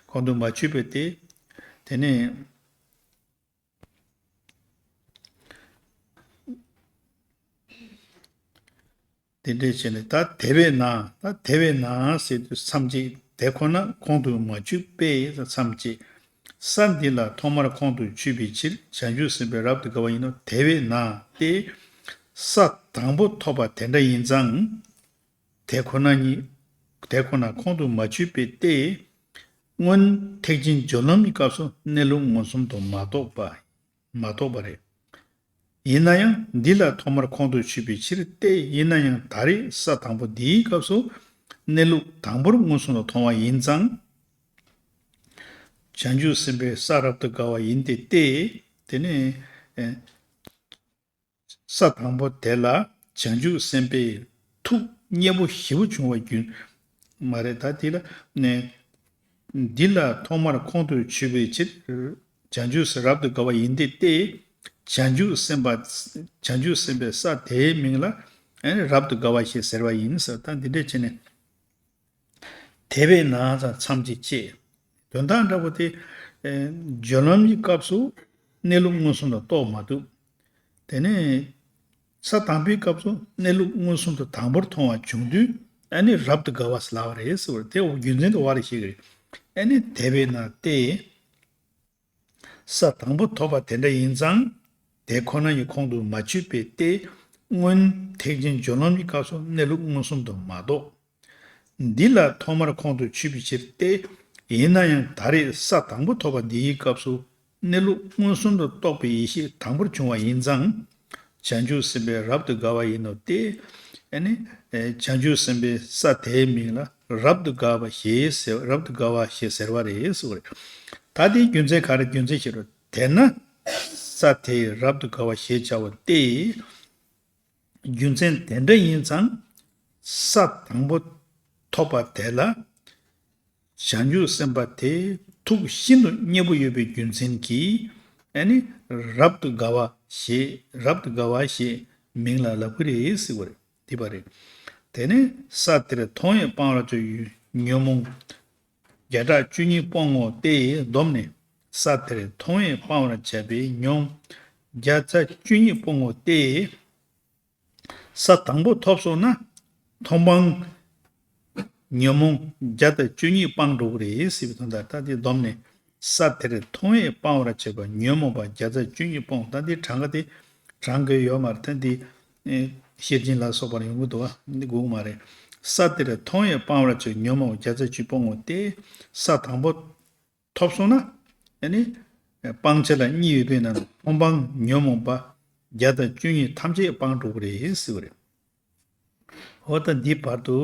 ཁོང་དུ་མ་ཆུད་པས་ཏེ། དེ་ནས། དེ་འདྲས་བྱས་ནས་ད་དེ་བས་ན། ད་དེ་བས་ན་ཟེར་དུས་མཚམས་གཅིག་དེ་ཁོ་ན་ཁོང་དུ་མ་ཆུད་པས་མཚམས་གཅིག། ས་འདི་ལ་ཐོག་མར་ཁོང་དུ་ཆུད་པའི་ཕྱིར་བྱང་ཆུབ་སེམས་དཔའི་རབ་ཏུ་དགའ་བ་ཡིན་ནོ། དེ་བས་ན་སྟེ། ས་དང་པོ་ཐོབ་པ་དེ་འདྲ་ཡིན་ཙང་། དེ་ཁོ་ན་ཉིད། དེ་ཁོ་ན་ཁོང་དུ་མ་ཆུད་པས་ཏེ། སྔོན་ཐེག་ཆེན་སྦྱོར་ལམ་གྱི་སྐབས་སུ་གནས་ལུགས་མངོན་སུམ་དུ་མ་རྟོགས་པ། མ་རྟོགས་པ་རེད། ཡིན་ན་ཡང་འདི་ལ་ཐོག་མར་ཁོང་དུ་ཆུད་པའི་ཕྱིར་ཏེ། ཡིན་ན་ཡང་ད་རེས་ས་དང་པོ་འདིའི་སྐབས་སུ་གནས་ལུགས་དང་པོར་མངོན་སུམ་དུ་མཐོང་བ་ཡིན་ཙང་། བྱང་ཆུབ་སེམས་དཔའི་ས་རབ་ཏུ་དགའ་བ་ཡིན་ཏེ་སྟེ། དེ་ནས་ཨེ། ས་དང་པོ་དེ་ལ་བྱང་ཆུབ་སེམས་དཔའི་ཐུགས་མཉེས་པོ་ཞེ་པོ་བྱུང་བ་རྒྱུན་མ་རེད། ད་དེ་ལ་ནས། འདི་ལ་ཐོག་མར་ཁོང་དུ་ཆུད་པའི་ཕྱིར། བྱང་ཆུབ་སེམས་རབ་ཏུ་དགའ་བ་ཡིན་ཏེ་སྟེ། བྱང་ཆུབ་སེམས་དཔའ། བྱང་ཆུབ་སེམས་དཔའི་ས་དེའི་མིང་ལ་ཨ་ནི་རབ་ཏུ་དགའ་བ་ཞེས་ཟེར་བ་ཡིན་ཟེར། ད་འདི་འདྲས་བྱས་ནས། དེ་བས་ན་ཙམ་མཚམས་ཀྱི་བཅད། དོན་དག་འདྲ་པོ་དེ། ཨེ། སྦྱོར་ལམ་གྱི་སྐབས་སུ་གནས་ལུགས་མངོན་སུམ་དུ་རྟོགས་མ་ཐུབ། དེ་ནས་ས་དང་པོའི་སྐབས་སུ་གནས་ལུགས་མངོན་སུམ་དུ་དང་པོར་མཐོང་བ་བྱུང་དུས་ཨ་ནི་རབ་ཏུ་དགའ་བ་ཟེར་ལབ་པ་རེད་ཟེར་བ་དེ་རྒྱུ་མཚན་དུ་བ་རེ་ཞིག་རེད། ཨ་ནི་དེ་བས་ན་སྟེ། ས་དང་པོ་ཐོབ་པ་དེ་འདྲ་ཡིན་ཙང་། དེ་ཁོ་ན་ཡི་ཁོང་དུ་མ་ཆུད་པས་ཏེ། སྔོན་ཐེག་ཆེན་སྦྱོར་ལམ་གྱི་སྐབས་སུ་གནས་ལུགས་མངོན་སུམ་དུ་མ་རྟོགས། འདི་ལ་ཐོག་མར་ཁོང་དུ་ཆུད་པའི་ཕྱིར་ཏེ། ཡིན་ན་ཡང་ད་རེས་ས་དང་པོ་ཐོབ་པ་འདིའི་སྐབས་སུ་གནས་ལུགས་མངོན་སུམ་དུ་རྟོགས་པའི་ཡེ་ཤེས་དང་པོར་བྱུང་བ་ཡིན་ཙང་། བྱང་ཆུབ་སེམས་དཔའི་རབ་ཏུ་དགའ་བ་ཡིན་ནོ་སྟེ། ཨ་ནི། ཨེ། བྱང་ཆུབ་སེམས་དཔའི་ས་དེའི་མིང་ལ་རབ་ཏུ་དགའ་བ་ཞེས་ཟེར། རབ་ཏུ་དགའ་བ་ཞེས་ཟེར་བ་རེད་ཟེར་བ་རེད། ད་དེའི་རྒྱུ་མཚན་ག་རེ། རྒྱུ་མཚན་ཞེས་པ་དེས་ན་ས་དེ་རབ་ཏུ་དགའ་བ་ཞེས་བྱ་བ་སྟེ། རྒྱུ་མཚན་དེ་འདྲ་ཡིན་ཙང་ས་དང་པོ་ཐོབ་པ་དེ་ལ་བྱང་ཆུབ་སེམས་དཔའ་དེ་ཐུགས་ཤིན་ཏུ་མཉེས་པོ་ཡོད་པའི་རྒྱུ་མཚན་གྱིས་ཨ་ནི་རབ་ཏུ་དགའ་བ་ཞེས། རབ་ཏུ་དགའ་བ་ཞེས་མིང་ལ་ལབ་ཀྱི་རེད་ཟེར་བ་རེད། དེ་པ་རེད། དེ་ནས་ས་དེར་མཐོང་བས་སྤང་བར་བྱ་བའི་ཉོན་མོངས། བརྒྱ་ཕྲག་བཅུ་གཉིས་སྤོང་ངོ་སྟེ། བསྡོམས་ནས་ས་དེར་མཐོང་བས་སྤང་བར་བྱ་བའི་ཉོན་མོངས་བརྒྱ་རྩ་བཅུ་གཉིས་སྤོང་ངོ་སྟེ། ས་དང་པོ་ཐོབ་སོང་ན་མཐོང་སྤང་ཉོན་མོངས་བརྒྱ་དང་བཅུ་གཉིས་སྤངས་འགྲོ་གི་རེད་ཟེར་བའི་དོན་དག་ད་དེ་བསྡོམས་ནས་ས་དེར་མཐོང་བས་སྤང་བར་བྱ་བའི་ཉོན་མོངས་པ་བརྒྱ་རྩ་བཅུ་གཉིས་སྤོང་། ད་འདི་གྲངས་ཀ་དེ་གྲངས་ཀ་ཡོད་མ་རེད། ད་འདི་ཤེར་ཕྱིན་ལ་སོགས་པར་ཡོང་གི་འདུག་བ། འདི་དགོས་ཀྱི་མ་རེད། ས་དེར་མཐོང་བས་སྤང་བར་བྱ་བའི་ཉོན་མོངས་བརྒྱ་རྩ་བཅུ་སྤོང་ངོ་སྟེ། ས་དང་པོ་ཐོབ་སོང་ན་ཨ་ནི་སྤང་བྱ་ལ་གཉིས་ཡོད་པའི་ནང་ནས་མཐོང་སྤང་ཉོན་མོངས་པ་བརྒྱ་དང་བཅུ་གཉིས་ཐམས་ཅད་སྤངས་འགྲོ་གི་རེད་ཟེར་བ་རེད། འོ་ད་འདི་བར་དུ་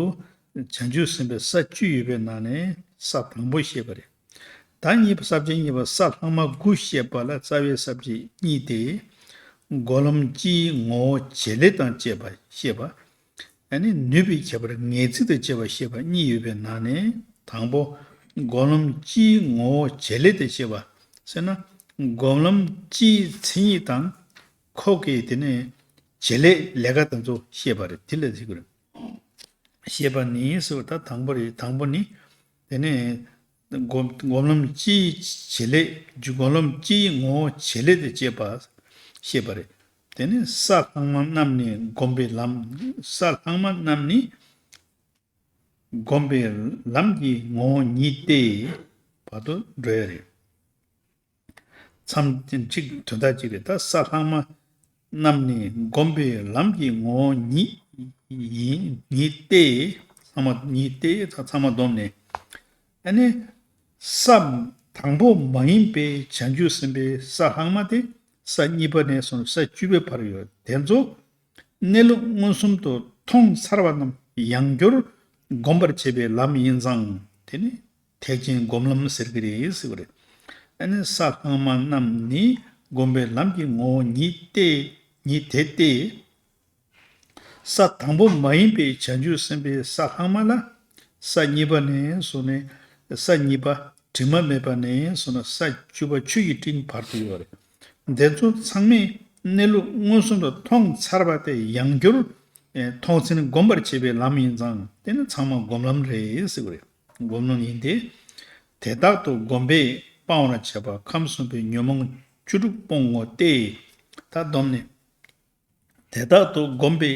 བྱང་ཆུབ་སེམས་དཔའི་ས་བཅུ་ཡོད་པའི་ནང་ནས་ས་དང་པོ་བཤད་པ་རེད། ད་གཉིས་པ་ས་བཅད་གཉིས་པ་ས་ལྷག་མ་དགུ་བཤད་པ་ལ་རྩ་བའི་ས་བཅད་གཉིས་ཏེ། སྒོམ་ལམ་སྤྱིའི་ངོ་བོ་བྱེད་ལས་དང་བཅས་པ་བཤད་པ། ཨ་ནི་ནུས་པའི་ཁྱད་པར་ངེས་ཚིག་དང་བཅས་པ་བཤད་པ་གཉིས་ཡོད་པའི་ནང་ནས་དང་པོ་སྒོམ་ལམ་སྤྱིའི་ངོ་བོ་བྱེད་ལས་དང་བཅས་པ་ཟེར་ན། སྒོམ་ལམ་སྤྱིའི་མཚན་ཉིད་དང་ཁོ་གི་དེ་ནས་བྱེད་ལས་ལས་ཀ་དེ་ཚོ་བཤད་པ་རེད། དེ་ལ་ཟེར་གི་རེད། བཤད་པ་ནི་ཟེར་བ་ད་དང་པོ་རེད། དང་པོ་ནི་དེ་ནས་སྒོམ་སྒོམ་ལམ་སྤྱིའི་བྱེད་ལས་སྒོམ་ལམ་སྤྱིའི་ངོ་བོ་བྱེད་ལས་དང་བཅས་པ་བཤད་པ་རེད། དེ་ནས་ས་ལྷག་མ་རྣམས་ནི་སྒོམ་པའི་ལམ། ས་ལྷག་མ་རྣམས་ནི་སྒོམ་པའི་ལམ་གྱི་ངོ་བོ་ཉིད་དེ་བར་དུ་འགྲོ་ཡ་རེད། མཚམས་གཅིག་དོན་དག་གཅིག་རེད། ད་ས་ལྷག་མ་རྣམས་ནི་སྒོམ་པའི་ལམ་གྱི་ངོ་བོ་ཉིད་ཡིན་ཉིད་དེ། ཚང་མ་ཉིད་དེ་ཚང་མ་བསྡོམས་ནས་ཨ་ནི་ས་དང་པོ་མ་ཡིན་པའི་བྱང་ཆུབ་སེམས་དཔའི་ས་ལྷག་མ་དེ་ས་གཉིས་པ་ནས་བཟུང་ས་བཅུ་པའི་བར་ཡོད། དེ་ཚོ་གནས་ལུགས་མངོན་སུམ་དུ་མཐོང་ཚར་བ་རྣམས་ཡང་བསྐྱར་སྒོམ་པར་བྱེད་པའི་ལམ་ཡིན་ཙང་། དེ་ནི་ཐེག་ཆེན་སྒོམ་ལམ་ཟེར་གྱི་རེད་ཟེར་བ་རེད། ཨ་ནི་ས་ལྷག་མ་རྣམས་ནི་སྒོམ་པའི་ལམ་གྱི་ངོ་བོ་ཉིད་དེ་ཉིད་དེ་སྟེ། ས་དང་པོ་མ་ཡིན་པའི་བྱང་ཆུབ་སེམས་དཔའི་ས་ལྷག་མ་ལ་ས་གཉིས་པ་ནས་བཟུང་ནས་ས་གཉིས་པ་དྲི་མ་མེད་པ་ནས་བཟུང་ནས་ས་བཅུ་པ་ཆོས་ཀྱི་སྤྲིན་བར་དུ་ཡོད་རེད། འདི་ཚོ་ཚང་མས་གནས་ལུགས་མངོན་སུམ་དུ་མཐོང་ཚར་བ་དེ་ཡང་བསྐྱར་མཐོང་ཚུལ་སྒོམ་པར་བྱེད་པའི་ལམ་ཡིན་ཙང་དེ་ནི་ཚང་མ་སྒོམ་ལམ་རེད་ཟེར་བ་རེད། སྒོམ་ལམ་ཡིན་ཏེ། དེ་དག་ཏུ་སྒོམ་པས་སྤང་བར་བྱ་བ་ཁམས་གསུམ་པའི་ཉོན་མོངས་བཅུ་དྲུག་སྤོང་ངོ་སྟེ། ད་བསྡོམས་ནས། དེ་དག་ཏུ་སྒོམ་པས་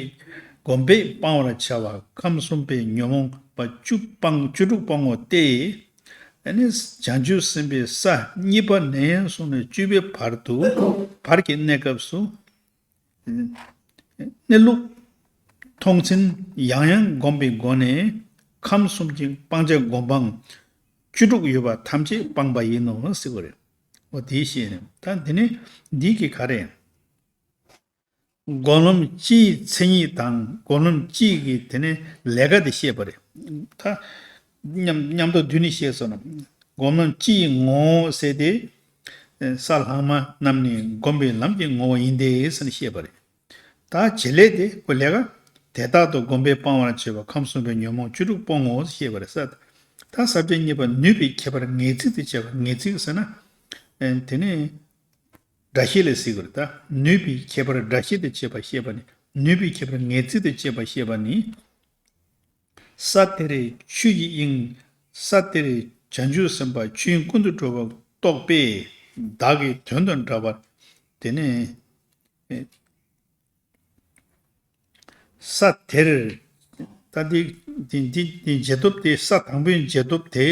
སྒོམ་པས་སྤང་བར་བྱ་བ་ཁམས་གསུམ་པའི་ཉོན་མོངས་པ་བཅུ་སྤང་བཅུ་དྲུག་སྤང་ངོ་སྟེ། ཨ་ནི་བྱང་ཆུབ་སེམས་དཔའི་ས་གཉིས་པ་ནས་བཟུང་ནས་བཅུ་པའི་བར་དུ་བར་གྱི་གནས་སྐབས་སུ་གནས་ལུགས་མཐོང་ཚུལ་ཡང་ཡང་བསྒོམས་པའི་སྒོ་ནས་ཁམས་གསུམ་གྱི་སྤང་བྱ་སྒོམ་སྤང་བཅུ་དྲུག་ཡོད་པ་ཐམས་ཅད་སྤངས་པ་ཡིན་ནོ་ཟེར་བ་རེད། འོ་དེའི་ཤེས་ནས་ད་འདི་ནི་འདི་གི་ག་རེ། སྒོམ་ལམ་སྤྱིའི་མཚན་ཉིད་དང་སྒོམ་ལམ་སྤྱི་གི་དེ་ནས་ལས་ཀ་དེ་བཤད་པ་རེད། ད་མཉམ་མཉམ་དུ་བསྡུས་ནས་བཤད་སོང་ན། སྒོམ་ལམ་སྤྱིའི་ངོ་བོ་ཟེར་ཏེ། ས་ལྷག་མ་རྣམས་ནི་སྒོམ་པའི་ལམ་གྱི་ངོ་བོ་ཡིན་ཏེ་ཟེར་ནས་བཤད་པ་རེད། ད་བྱེད་ལས་དེ་ཁོ་ལས་ཀ་དེ་དག་ཏུ་སྒོམ་པས་སྤང་བར་བྱེད་པ་ཁམས་གསུམ་པའི་ཉོན་མོངས་བཅུ་དྲུག་སྤོང་ངོ་ཞེས་པ་རེད་ས། ད་ས་བཅད་གཉིས་པ་ནུས་པའི་ཁྱད་པར་ངེས་ཚིག་ཏུ་བྱས་པ། ངེས་ཚིག་ཟེར་ན། དེ་ནི། སྒྲ་བཤད་ལ་ཟེར་གི་རེད་ད། ནུས་པའི་ཁྱད་པར་སྒྲ་བཤད་དུ་བྱས་པ་བཤད་པ་ནི་ནུས་པའི་ཁྱད་པར་ངེས་ཚིག་ཏུ་བྱས་པ་བཤད་པ་ནི། ས་དེར་ཆོས་ཀྱི་དབྱིངས། ས་དེར་བྱང་ཆུབ་སེམས་དཔའ་ཆོས་དབྱིངས་ཀུན་ཏུ་གྲོལ་བ་རྟོགས་པས་བདག་གི་དོན་དང་འདྲ་བར། དེ་ནས། ས་དེར། ད་འདི་འདི་འདི་འདི་འབྱེད་སྟོབས་དེ་ས་དང་པོའི་འབྱེད་སྟོབས་དེ།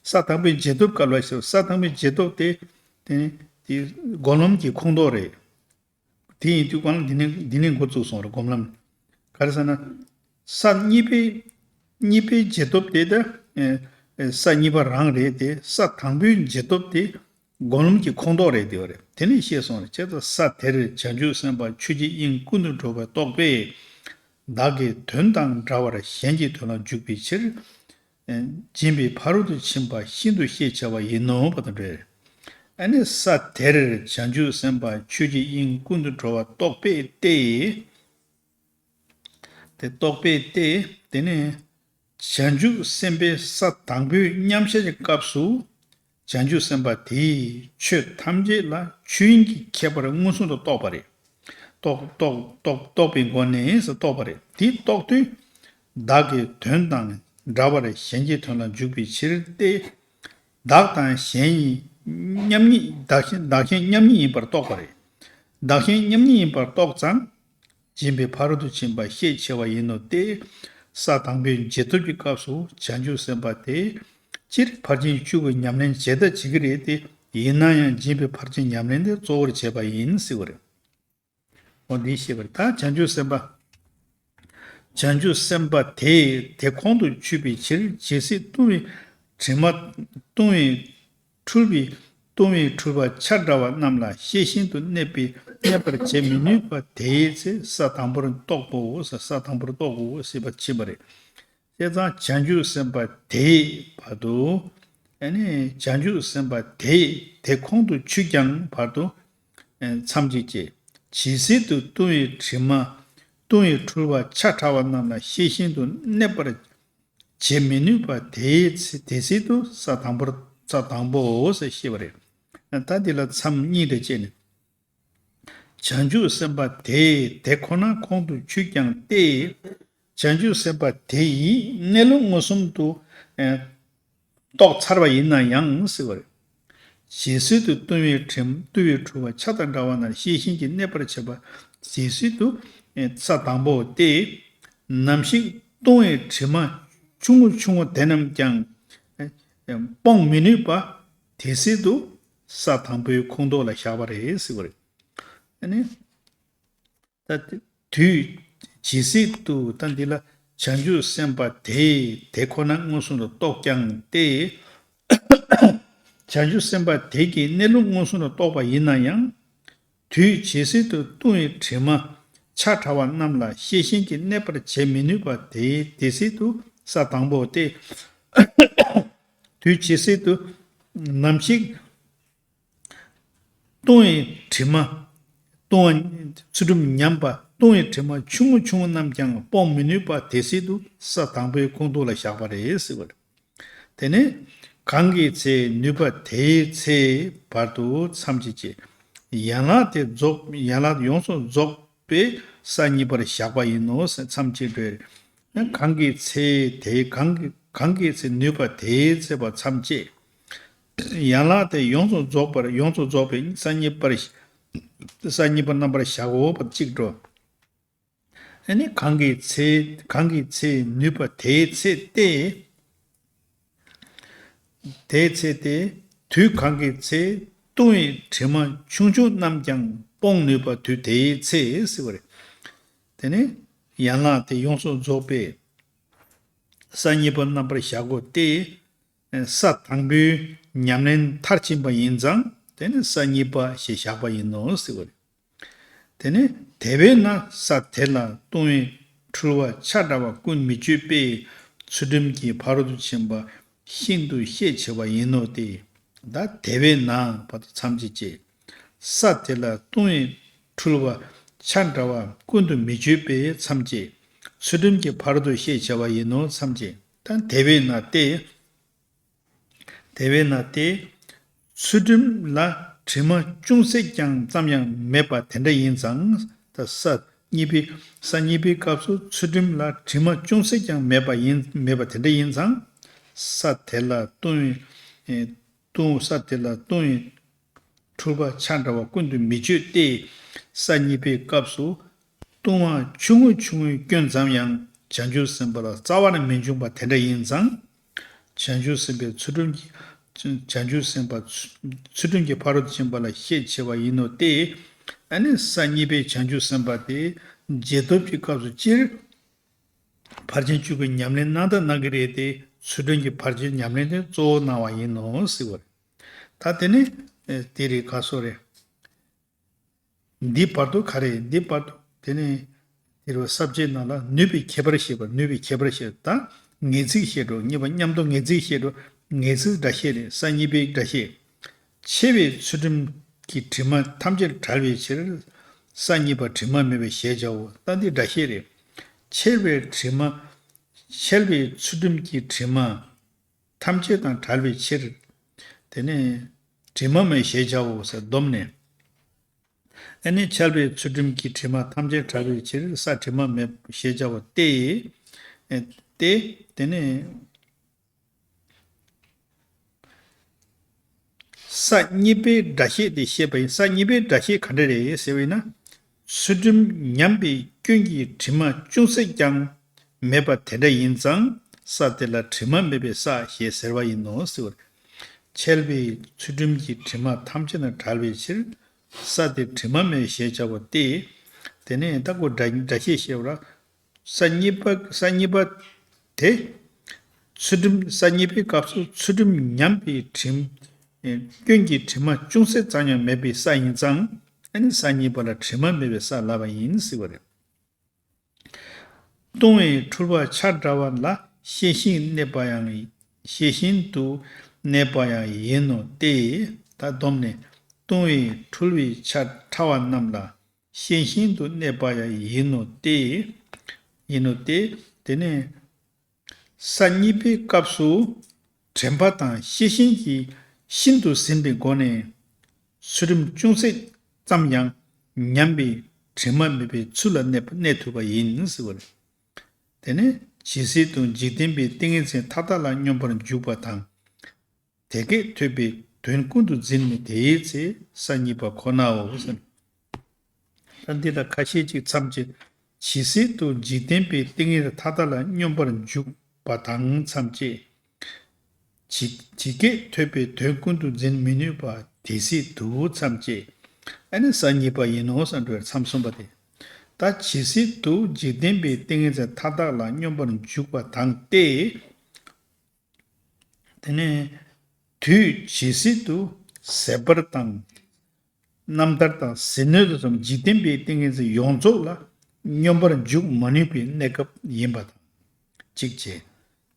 ས་དང་པོའི་འབྱེད་སྟོབས་སྐབས་ལ་ཞེས་ས་དང་པོའི་འབྱེད་སྟོབས་དེ། དེ་དེ་སྒོམ་ལམ་གྱི་ཁོངས་གཏོགས་རེད། དེ་ཡིན་དུས་གང་ལ་འདི་ནས་འདི་ནས་འགོ་བཙུགས་སོང་རེད་སྒོམ་ལམ། ག་རེ་ཟེར་ན། ས་གཉིས་པའི་གཉིས་པའི་འབྱེད་སྟོབས་དེ་ད། ས་གཉིས་པ་རང་རེད་དེ་ས་དང་པོའི་འབྱེད་སྟོབས་དེ། སྒོམ་ལམ་གྱི་ཁོངས་གཏོགས་རེད་དེ་བ་རེད། དེ་ནས་ཤེས་སོང་རེད། བྱས་ཙང་ས་དེར་བྱང་ཆུབ་སེམས་དཔའ་ཆོས་ཀྱི་དབྱིངས་ཀུན་ཏུ་གྲོལ་བ་རྟོགས་པས། བདག་གི་དོན་དང་འདྲ་བར་གཞན་གྱི་དོན་ལ་འཇུག་པའི་ཕྱིར། སྦྱིན་པའི་ཕ་རོལ་ཏུ་ཕྱིན་པ་ཤིན་ཏུ་ཤེས་བྱ་བ་ཡིན་ནོ་བ་དང་འབྲེལ། ཨ་ནི་ས་དེར་བྱང་ཆུབ་སེམས་དཔའ་ཆོས་ཀྱི་དབྱིངས་ཀུན་ཏུ་གྲོལ་བ་རྟོགས་པས་ཏེ། དེ་རྟོགས་པས་ཏེ། དེ་ནས་བྱང་ཆུབ་སེམས་དཔའི་ས་དང་པོའི་མཉམ་བཞག་གི་སྐབས་སུ། བྱང་ཆུབ་སེམས་དཔའ་དེས་ཆོས་ཐམས་ཅད་ལ་ཆོས་དབྱིངས་ཀྱི་ཁྱད་པར་མངོན་སུམ་དུ་རྟོགས་པ་རེད། རྟོགས་རྟོགས་རྟོགས་རྟོགས་པའི་སྒོ་ནས་རྟོགས་པ་རེད། དེ་རྟོགས་དུས། བདག་གི་དོན་དང་འདྲ་བར་གཞན་གྱི་དོན་ལ་འཇུག་པའི་ཕྱིར་ཏེ། བདག་དང་གཞན་ཡིན་མཉམ་ཉིད། བདག་གཞན་བདག་གཞན་མཉམ་ཉིད་ཡིན་པར་རྟོགས་པ་རེད། བདག་གཞན་མཉམ་ཉིད་ཡིན་པར་རྟོགས་ཙང་། སྦྱིན་པའི་ཕ་རོལ་ཏུ་ཕྱིན་པ་ཤས་ཆེ་བ་ཡིན་ནོ་སྟེ། ས་དང་པོའི་འབྱེད་སྟོབས་ཀྱི་སྐབས་སུ་བྱང་ཆུབ་སེམས་དཔའ་དེས་སྤྱིར་ཕར་ཕྱིན་བཅུ་པོའི་ཉམས་ལེན་བྱེད་ཐབས་བྱེད་ཀྱི་རེད་དེ། ཡིན་ན་ཡང་སྦྱིན་པའི་ཕར་ཕྱིན་ཉམས་ལེན་དེ་གཙོ་བོར་བྱས་པ་ཡིན་ཟེར་བ་རེད། འོ་འདི་ཤེས་པར། ད་བྱང་ཆུབ་སེམས་དཔའ། བྱང་ཆུབ་སེམས་དཔའ་དེས་དེ་ཁོང་དུ་ཆུད་པའི་ཕྱིར། ཇི་སྲིད་ལྟུང་བའི་དྲི་མ། ལྟུང་བའི་འཁྲུལ་པའི། ལྟུང་བའི་འཁྲུལ་པ་ཆ་འདྲ་བ་རྣམས་ལ་ཤེས་བཞིན་དུ་གནས་པའི་གནས་པར་བྱེད་མི་ནུས་པ་དེའི་ཚེ་ས་དང་པོར་རྟོག་གོ། ས་ས་དང་པོར་རྟོག་གོ་ཟེར་བ་ཕྱིན་པ་རེད། བྱས་ཙང་བྱང་ཆུབ་སེམས་དཔའ་དེའི་བར་དུ། ཨ་ནི་བྱང་ཆུབ་སེམས་དཔའ་དེས་དེ་ཁོང་དུ་ཆུད་ཀྱང་བར་དུ། ཨེ་མཚམས་གཅིག་བཅད། ཇི་སྲིད་དུ་ལྟུང་བའི་དྲི་མ། ལྟུང་བའི་འཁྲུལ་པ་ཆ་ཕྲ་བ་རྣམས་ལ་ཤེས་བཞིན་དུ་གནས་པར་བྱེད་མི་ནུས་པ་དེའི་ཚེ་དེ་སྲིད་དུ་ས་དང་པོར། ས་དང་པོའོ་ཟེར་ཤེས་པ་རེད། ད་འདི་ལ་མཚམས་གཉིས་རེ་བཅད་ནས། བྱང་ཆུབ་སེམས་དཔའ་དེས་དེ་ཁོ་ན་ཁོང་དུ་ཆུད་ཀྱང་སྟེ། བྱང་ཆུབ་སེམས་དཔའ་དེ་ཡིས་གནས་ལུགས་མངོན་སུམ་དུ། ཨེ། རྟོགས་ཚར་བ་ཡིན་ན་ཡང་ཟེར་བ་རེད། ཇི་སྲིད་དུ་ལྟུང་བའི་དྲི་ལྟུང་བའི་འཁྲུལ་པ་ཆ་དང་འདྲ་བ་རྣམས་ཤེས་བཞིན་གྱིས་གནས་པར་བྱེད་པ། ཇི་སྲིད་དུ། ཨེ། ས་དང་པོ་སྟེ། ནམ་ཞིག་ལྟུང་བའི་དྲི་མ་ཆུང་ངུ་ཆུང་ངུ་དེ་རྣམས་ཀྱང་། ཨེ། སྤོང་མི་ནུས་པ་དེ་སྲིད་དུ་ས་དང་པོའི་ཁོངས་གཏོགས་ལ་བཞག་པ་རེད་ཟེར་བ་རེད། ཨ་ནི། ད་དུས་ཇི་སྲིད་དུ། ད་འདི་ལ་བྱང་ཆུབ་སེམས་དཔའ་དེས་དེ་ཁོ་ན་མངོན་སུམ་དུ་རྟོགས་ཀྱང་སྟེ། བྱང་ཆུབ་སེམས་དཔའ་དེ་གིས་གནས་ལུགས་མངོན་སུམ་དུ་རྟོགས་པ་ཡིན་ན་ཡང་། དུས་ཇི་སྲིད་དུ་ལྟུང་བའི་དྲི་མ་ཆ་ཕྲ་བ་རྣམས་ལ་ཤེས་བཞིན་གྱིས་གནས་པར་བྱེད་མི་ནུས་པ་དེ་དེ་སྲིད་དུ་ས་དང་པོ་སྟེ། དུས་ཇི་སྲིད་དུ་ནམ་ཞིག་ལྟུང་བའི་དྲི་མ། ལྟུང་བ། ཚུལ་ཁྲིམས་ཉམས་པ། ལྟུང་བའི་དྲི་མ་ཆུང་ངུ་ཆུང་ངུ་རྣམས་ཀྱང་སྤོང་མི་ནུས་པ་དེ་སྲིད་དུ་ས་དང་པོའི་ཁོངས་གཏོགས་ལ་བཞག་པ་རེད་ཟེར་བ་རེད། དེ་ནས་གང་གི་ཚེ་ནུས་པ་དེའི་ཚེ་བར་དུ་མཚམས་གཅིག་བཅད། ཡན་ལག་དེ་རྫོགས། ཡན་ལག་ཡོངས་སུ་རྫོགས་པའི་ས་གཉིས་པར་བཞག་པ་ཡིན་ནོ་ཟེར་མཚམས་གཅིག་བཅད། གང་གི་ཚེ་དེ། གང་གི། གང་གི་ཚེ་ནུས་པ་དེའི་ཚེ་བར་མཚམས་བཅད། ཡན་ལག་དེ་ཡོངས་སུ་རྫོགས་པར། ཡོངས་སུ་རྫོགས་པའི་ས་གཉིས་པར། ས་གཉིས་པ་རྣམ་པར་བཞག་གོ་བ་གཅིག་འགྲོ། ཨ་ནི་གང་གི་ཚེ། གང་གི་ཚེ་ནུས་པ་དེའི་ཚེ་སྟེ། དེའི་ཚེ་སྟེ། དུས་གང་གི་ཚེ་ལྟུང་བའི་དྲི་མ་ཆུང་ཆུང་རྣམས་ཀྱང་སྤོང་ནུས་པ་དུས་དེའི་ཚེ་ཟེར་བ་རེད། དེ་ནི་ཡན་ལག་དེ་ཡོངས་སུ་རྫོགས་པའི་ས་གཉིས་པ་རྣམ་པར་བཞག་གོ་སྟེ། ས་དང་པོའི་ཉམས་ལེན་མཐར་ཕྱིན་པ་ཡིན་ཙང་དེ་ནི་ས་གཉིས་པ་ཞེས་བཞག་པ་ཡིན་ནོ་ཟེར་བ་རེད། དེ་ནི་དེ་བས་ན་ས་དེ་ལ་ལྟུང་བའི་འཁྲུལ་བ་ཆ་འདྲ་བ་ཀུན་མི་གཅོད་པས་ཚུལ་ཁྲིམས་ཀྱི་ཕ་རོལ་ཏུ་ཕྱིན་པ་ཤིན་ཏུ་ཤས་ཆེ་བ་ཡིན་ནོ་སྟེ། ད་དེ་བས་ན་བར་དུ་མཚམས་གཅིག་བཅད། ས་དེ་ལ་ལྟུང་བའི་འཁྲུལ་བ་ཆ་འདྲ་བ་ཀུན་ཏུ་མི་གཅོད་པས་མཚམས་བཅད། ཚུལ་ཁྲིམས་ཀྱི་ཕ་རོལ་ཏུ་ཤས་ཆེ་བ་ཡིན་ནོ་མཚམས་བཅད། ད་དེ་བས་ན་སྟེ། དེ་བས་ན་སྟེ། ཚུལ་ཁྲིམས་ལ་དྲི་མ་ཅུང་ཟད་ཀྱང་ཙམ་ཡང་མེད་པ་དེ་འདྲ་ཡིན་ཙང་། ད་ས་གཉིས་པའི། ས་གཉིས་པའི་སྐབས་སུ་ཚུལ་ཁྲིམས་ལ་དྲི་མ་ཅུང་ཟད་ཀྱང་མེད་པ་ཡིན། མེད་པ་དེ་འདྲ་ཡིན་ཙང་། ས་དེ་ལ་ལྟུང་བའི། ལྟུང་། ས་དེ་ལ་ལྟུང་བའི་འཁྲུལ་པ་ཆ་འདྲ་བ་ཀུན་ཏུ་མི་གཅོད་དེ། ས་གཉིས་པའི་སྐབས་སུ་ལྟུང་བ་ཆུང་ངུ་ཆུང་ངུའི་སྐྱོན་ཙམ་ཡང་བྱང་ཆུབ་སེམས་དཔའ་ལ་རྩ་བ་ནས་མི་འབྱུང་བ་དེ་འདྲ་ཡིན་ཙང་། བྱང་ཆུབ་སེམས་དཔའི་ཚུལ་ཁྲིམས་ཀྱི། བྱང་ཆུབ་སེམས་དཔའ་ཚུལ་ཁྲིམས་ཀྱི་ཕ་རོལ་ཏུ་ཕྱིན་པ་ལ་ཤས་ཆེ་བ་ཡིན་ནོ་སྟེ། ཨ་ནི་ས་གཉིས་པའི་བྱང་ཆུབ་སེམས་དཔའ་དེ་རྗེས་ཐོབ་ཀྱི་སྐབས་སུ་སྤྱིར་ཕར་ཕྱིན་བཅུ་པའི་ཉམས་ལེན་གནང་དང་གནང་གི་རེད་དེ། ཚུལ་ཁྲིམས་ཀྱི་ཕར་ཕྱིན་ཉམས་ལེན་དེ་གཙོ་བོ་གནང་བ་ཡིན་ནོ་ཟེར་བ་རེད། ད་དེ་ནི་དེ་རེད། ག་སོ་རེད། འདི་བར་དུ་ག་རེ། འདི་བར་དུ་དེ་ནི་དེ་རུ་ས་བཅད་ནང་ལ་ནུས་པའི་ཁྱད་པར་བཤད་པ། ནུས་པའི་ཁྱད་པར་བཤད་ད་ངེས་ཚིག་བཤད་འགྲོ། གཉིས་པ་མཉམ་དུ་ངེས་ཚིག་བཤད་འགྲོ། ངེས་ཚིག་སྒྲ་བཤད་རེད། ས་གཉིས་པའི་སྒྲ་བཤད། ཆེ་བའི་ཚུལ་ཁྲིམས་ཀྱི་དྲི་མ་ཐམས་ཅད་བྲལ་བའི་ཕྱིར། ས་གཉིས་པ་དྲི་མ་མེད་པའི་ཞེས་བྱའོ། ད་འདི་སྒྲ་བཤད་རེད། ཆེ་བའི་དྲི་མ། ཆེ་བའི་ཚུལ་ཁྲིམས་ཀྱི་དྲི་མ་ཐམས་ཅད་དང་བྲལ་བའི་ཕྱིར། དེ་ནས་དྲི་མ་མེད་ཞེས་བྱའོ་ཟེར་སྡོམ་ནས། ཨ་ནི་ཆེ་བའི་ཚུལ་ཁྲིམས་ཀྱི་དྲི་མ་ཐམས་ཅད་བྲལ་བའི་ཕྱིར་ས་དྲི་མ་མེད་ཞེས་བྱའོ་སྟེ། ཨེ། སྟེ། དེ་ནས་ ས་གཉིས་པའི་སྒྲ་བཤད་དེ་བཤད་པ་ཡིན། ས་གཉིས་པའི་སྒྲ་བཤད་ག་འདྲ་རེད་ཟེར་བ་ཡིན་ན། ཚུལ་ཁྲིམས་ཉམས་པའི་སྐྱོན་གྱི་དྲི་མ་ཅུང་ཟད་ཀྱང་མེད་པ་དེ་འདྲ་ཡིན་ཙང་ས་དེ་ལ་དྲི་མ་མེད་པའི་ས་ཞེས་ཟེར་བ་ཡིན་ནོ་ཟེར་བ་རེད། འཆལ་བའི་ཚུལ་ཁྲིམས་ཀྱི་དྲི་མ་ཐམས་ཅད་ནས་བྲལ་བའི་ཕྱིར། ས་དེ་དྲི་མ་མེད་ཞེས་བྱ་བ་སྟེ། དེ་ནས་ད་ཁོ་སྒྲ་སྒྲ་བཤད་བཤད་པ་ར། ས་གཉིས་པ་ས་གཉིས་པ་དེ། ཚུལ་ཁྲིམས་ས་གཉིས་པའི་སྐབས་སུ་ཚུལ་ཁྲིམས་ཉམས་པའི་དྲིམ། སྐྱོན་གྱི་དྲི་མ་ཅུང་ཟད་ཙམ་ཡང་མེད་པའི་ས་ཡིན་ཙང་། ཨ་ནི་ས་གཉིས་པ་ལ་དྲི་མ་མེད་པའི་ས་ལབ་པ་ཡིན་ཟེར་བ་རེད། ལྟུང་བའི་འཁྲུལ་པ་ཆ་འདྲ་བ་ལ་ཤེས་བཞིན་གནས་པ་ཡང་ཤེས་བཞིན་དུ་གནས་པ་ཡང་ཡིན་ནོ་སྟེ། ད་སྡོམ་ནས་ལྟུང་བའི་འཁྲུལ་པའི་ཆ་ཕྲ་བ་རྣམས་ལ་ཤེས་བཞིན་དུ་གནས་པ་ཡང་ཡིན་ནོ་སྟེ། ཡིན་ནོ་སྟེ། དེ་ནས་ས་གཉིས་པའི་སྐབས་སུ་དྲན་པ་དང་ཤེས་བཞིན་གྱིས་ཤིན་ཏུ་ཟིན་པའི་སྒོ་ནས་ཚུལ་ཁྲིམས་ཅུང་ཟད་ཙམ་ཡང་ཉམས་པའི་དྲི་མ་མེད་པའི་ཚུལ་ལ་གནས་གནས་ཐུབ་པ་ཡིན་ཟེར་བ་རེད། དེ་ནས་ཇི་སྲིད་དུ་འཇིག་རྟེན་པའི་ཏིང་ངེ་འཛིན་མཐའ་དག་ལ་སྙོམས་པར་འཇུག་པ་དང་། དེ་སྐད་ཐོས་པའི་དོན་ཀུན་ཏུ་འཛིན་མི་དེའི་ཚེ་ས་གཉིས་པ་ཁོ་ནའོ་ཟེར། ད་འདི་ལ་ཁ་ཤས་ཅིག་མཚམས་བཅད། ཇི་སྲིད་དུ་འཇིག་རྟེན་པའི་ཏིང་ངེ་འཛིན་མཐའ་དག་ལ་སྙོམས་པར་འཇུག་པ་དང་མཚམས་བཅད། ཇི་ཇི་སྐད་ཐོས་པའི་དོན་ཀུན་ཏུ་འཛིན་མི་ནུས་པ་དེ་སྲིད་དུ་མཚམས་བཅད། ཨ་ནི་ས་གཉིས་པ་ཡིན་ནོ་ཟེར་འགྲོ་བའི་མཚམས་གསུམ་པ་དེ། ད་ཇི་སྲིད་དུ་འཇིག་རྟེན་པའི་ཏིང་ངེ་འཛིན་མཐའ་དག་ལ་སྙོམས་པར་འཇུག་པ་དང་སྟེ། དེ་ནས་དུས་ཇི་སྲིད་དུ་ཟད་པར་དང་། རྣམ་ཐར་དང་ཟིལ་གནོན་དུ་སོང་འཇིག་རྟེན་པའི་ཏིང་ངེ་འཛིན་ཡོངས་རྫོགས་ལ་སྙོམས་པར་འཇུག་མ་ནུས་པའི་གནས་སྐབས་ཡིན་པ་དང་། གཅིག་བྱས།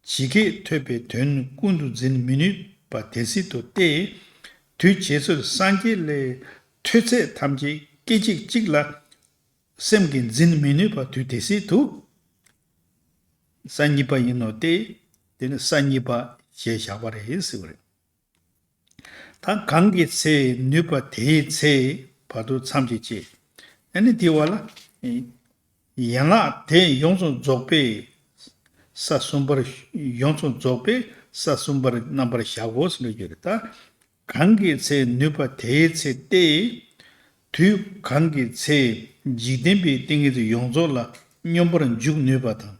ཇི་སྐད་ཐོས་པའི་དོན་ཀུན་ཏུ་འཛིན་མི་ནུས་པ་དེ་སྲིད་དུ་སྟེ། དུས་ཇི་སྲིད་སངས་རྒྱས་ལས་ཐོས་ཚད་ཐམས་ཅད་སྐད་ཅིག་གཅིག་ལ་སེམས་ཀྱིས་འཛིན་མི་ནུས་པ་དུས་དེ་སྲིད་དུ་ས་གཉིས་པ་ཡིན་ནོ་སྟེ། དེ་ནི་ས་གཉིས་པ་ཞེས་བཞག་པ་རེད་ཟེར་བ་རེད། ད་གང་གི་ཚེ་ནུས་པ་དེའི་ཚེ་བར་དུ་མཚམས་ཀྱིས་བཅད། ཨ་ནི་དེའི་བར་ལ། ཡན་ལག་དེ་ཡོངས་སུ་རྫོགས་པས་ས་གསུམ་པར་ཡོངས་སུ་རྫོགས་པས་ས་གསུམ་པར་རྣམ་པར་བཞག་གོ་ཟེར་ལ་ཡོད་རེད་ད། གང་གི་ཚེ་ནུས་པ་དེའི་ཚེ་སྟེ། དུས་གང་གི་ཚེ་འཇིག་རྟེན་པའི་ཏིང་ངེ་འཛིན་ཡོངས་རྫོགས་ལ་སྙོམས་པར་འཇུག་ནུས་པ་དང་།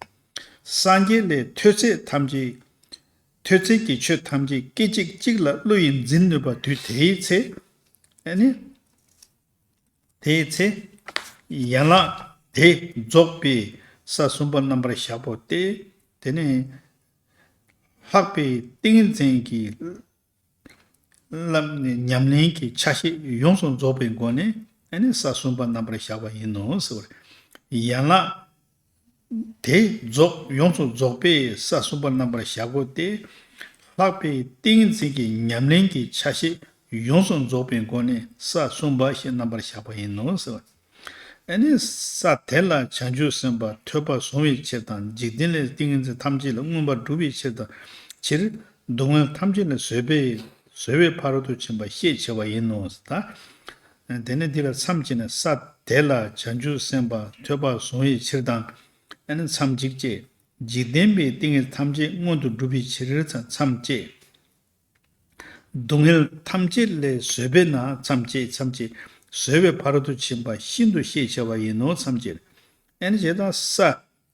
སངས་རྒྱས་ལས་ཐོས་ཚད་ཐམས་ཅད། ཐོས་ཚད་ཀྱི་ཆོས་ཐམས་ཅད་སྐད་ཅིག་གཅིག་ལ་བློ་ཡིས་འཛིན་ནུས་པ་དུས་དེའི་ཚེ། ཨ་ནི། དེའི་ཚེ། ཡན་ལག་དེ་རྫོགས་པས་ས་གསུམ་པ་རྣམ་པར་བཞག་པ་སྟེ། དེ་ནས། ལྷག་པའི་ཏིང་ངེ་འཛིན་གྱི། བསླབ་ནས་ཉམས་ལེན་གྱི་ཆ་ཤས་ཡོངས་སུ་རྫོགས་པའི་སྒོ་ནས་ཨ་ནི་ས་གསུམ་པ་རྣམ་པར་བཞག་པ་ཡིན་ནོ་ཟེར་བ་རེད། ཡན་ལག་དེ་རྫོགས་ཡོངས་སུ་རྫོགས་པས་ས་གསུམ་པ་རྣམ་པར་བཞག་གོ་སྟེ། ལྷག་པའི་ཏིང་ངེ་འཛིན་གྱི་ཉམས་ལེན་གྱི་ཆ་ཤས་ཡོངས་སུ་རྫོགས་པའི་སྒོ་ནས་ས་གསུམ་པ་ཞེས་རྣམ་པར་བཞག་པ་ཡིན་ནོ་ཟེར་བ་རེད། ཨ་ནི་ས་དེ་ལ་བྱང་ཆུབ་སེམས་དཔའ་ཐོས་པ་བཟུང་བའི་ཕྱིར་དང་། འཇིག་རྟེན་ལས་ཏིང་ངེ་འཛིན་ཐམས་ཅད་ལ་མངོན་པར་སྒྲུབ་པའི་ཕྱིར་དང་། ཕྱིར། སྡུག་བསྔལ་ཐམས་ཅད་ལས་བཟོད་པའི་བཟོད་པའི་ཕ་རོལ་ཏུ་ཕྱིན་པ་ཤས་ཆེ་བ་ཡིན་ནོ། ད། དེ་ནས་འདི་ལ་མཚམས་བཅད་ནས་ས་དེ་ལ་བྱང་ཆུབ་སེམས་དཔའ་ཐོས་པ་བཟུང་བའི་ཕྱིར་དང་། ཨ་ནི་མཚམས་གཅིག་བཅད། འཇིག་རྟེན་པའི་ཏིང་ངེ་འཛིན་ཐམས་ཅད་མངོན་དུ་སྒྲུབ་པའི་ཕྱིར་མཚམས་བཅད། སྡུག་བསྔལ་ཐམས་ཅད་ལས་བཟོད་པས་ན་མཚམས་བཅད། མཚམས་བཅད། བཟོད་པའི་ཕ་རོལ་ཏུ་ཕྱིན་པ་ཤིན་ཏུ་ཤས་ཆེ་བ་ཡིན་ནོ་མཚམས་བཅད། ཨ་ནི་ཞེས་དང་ས་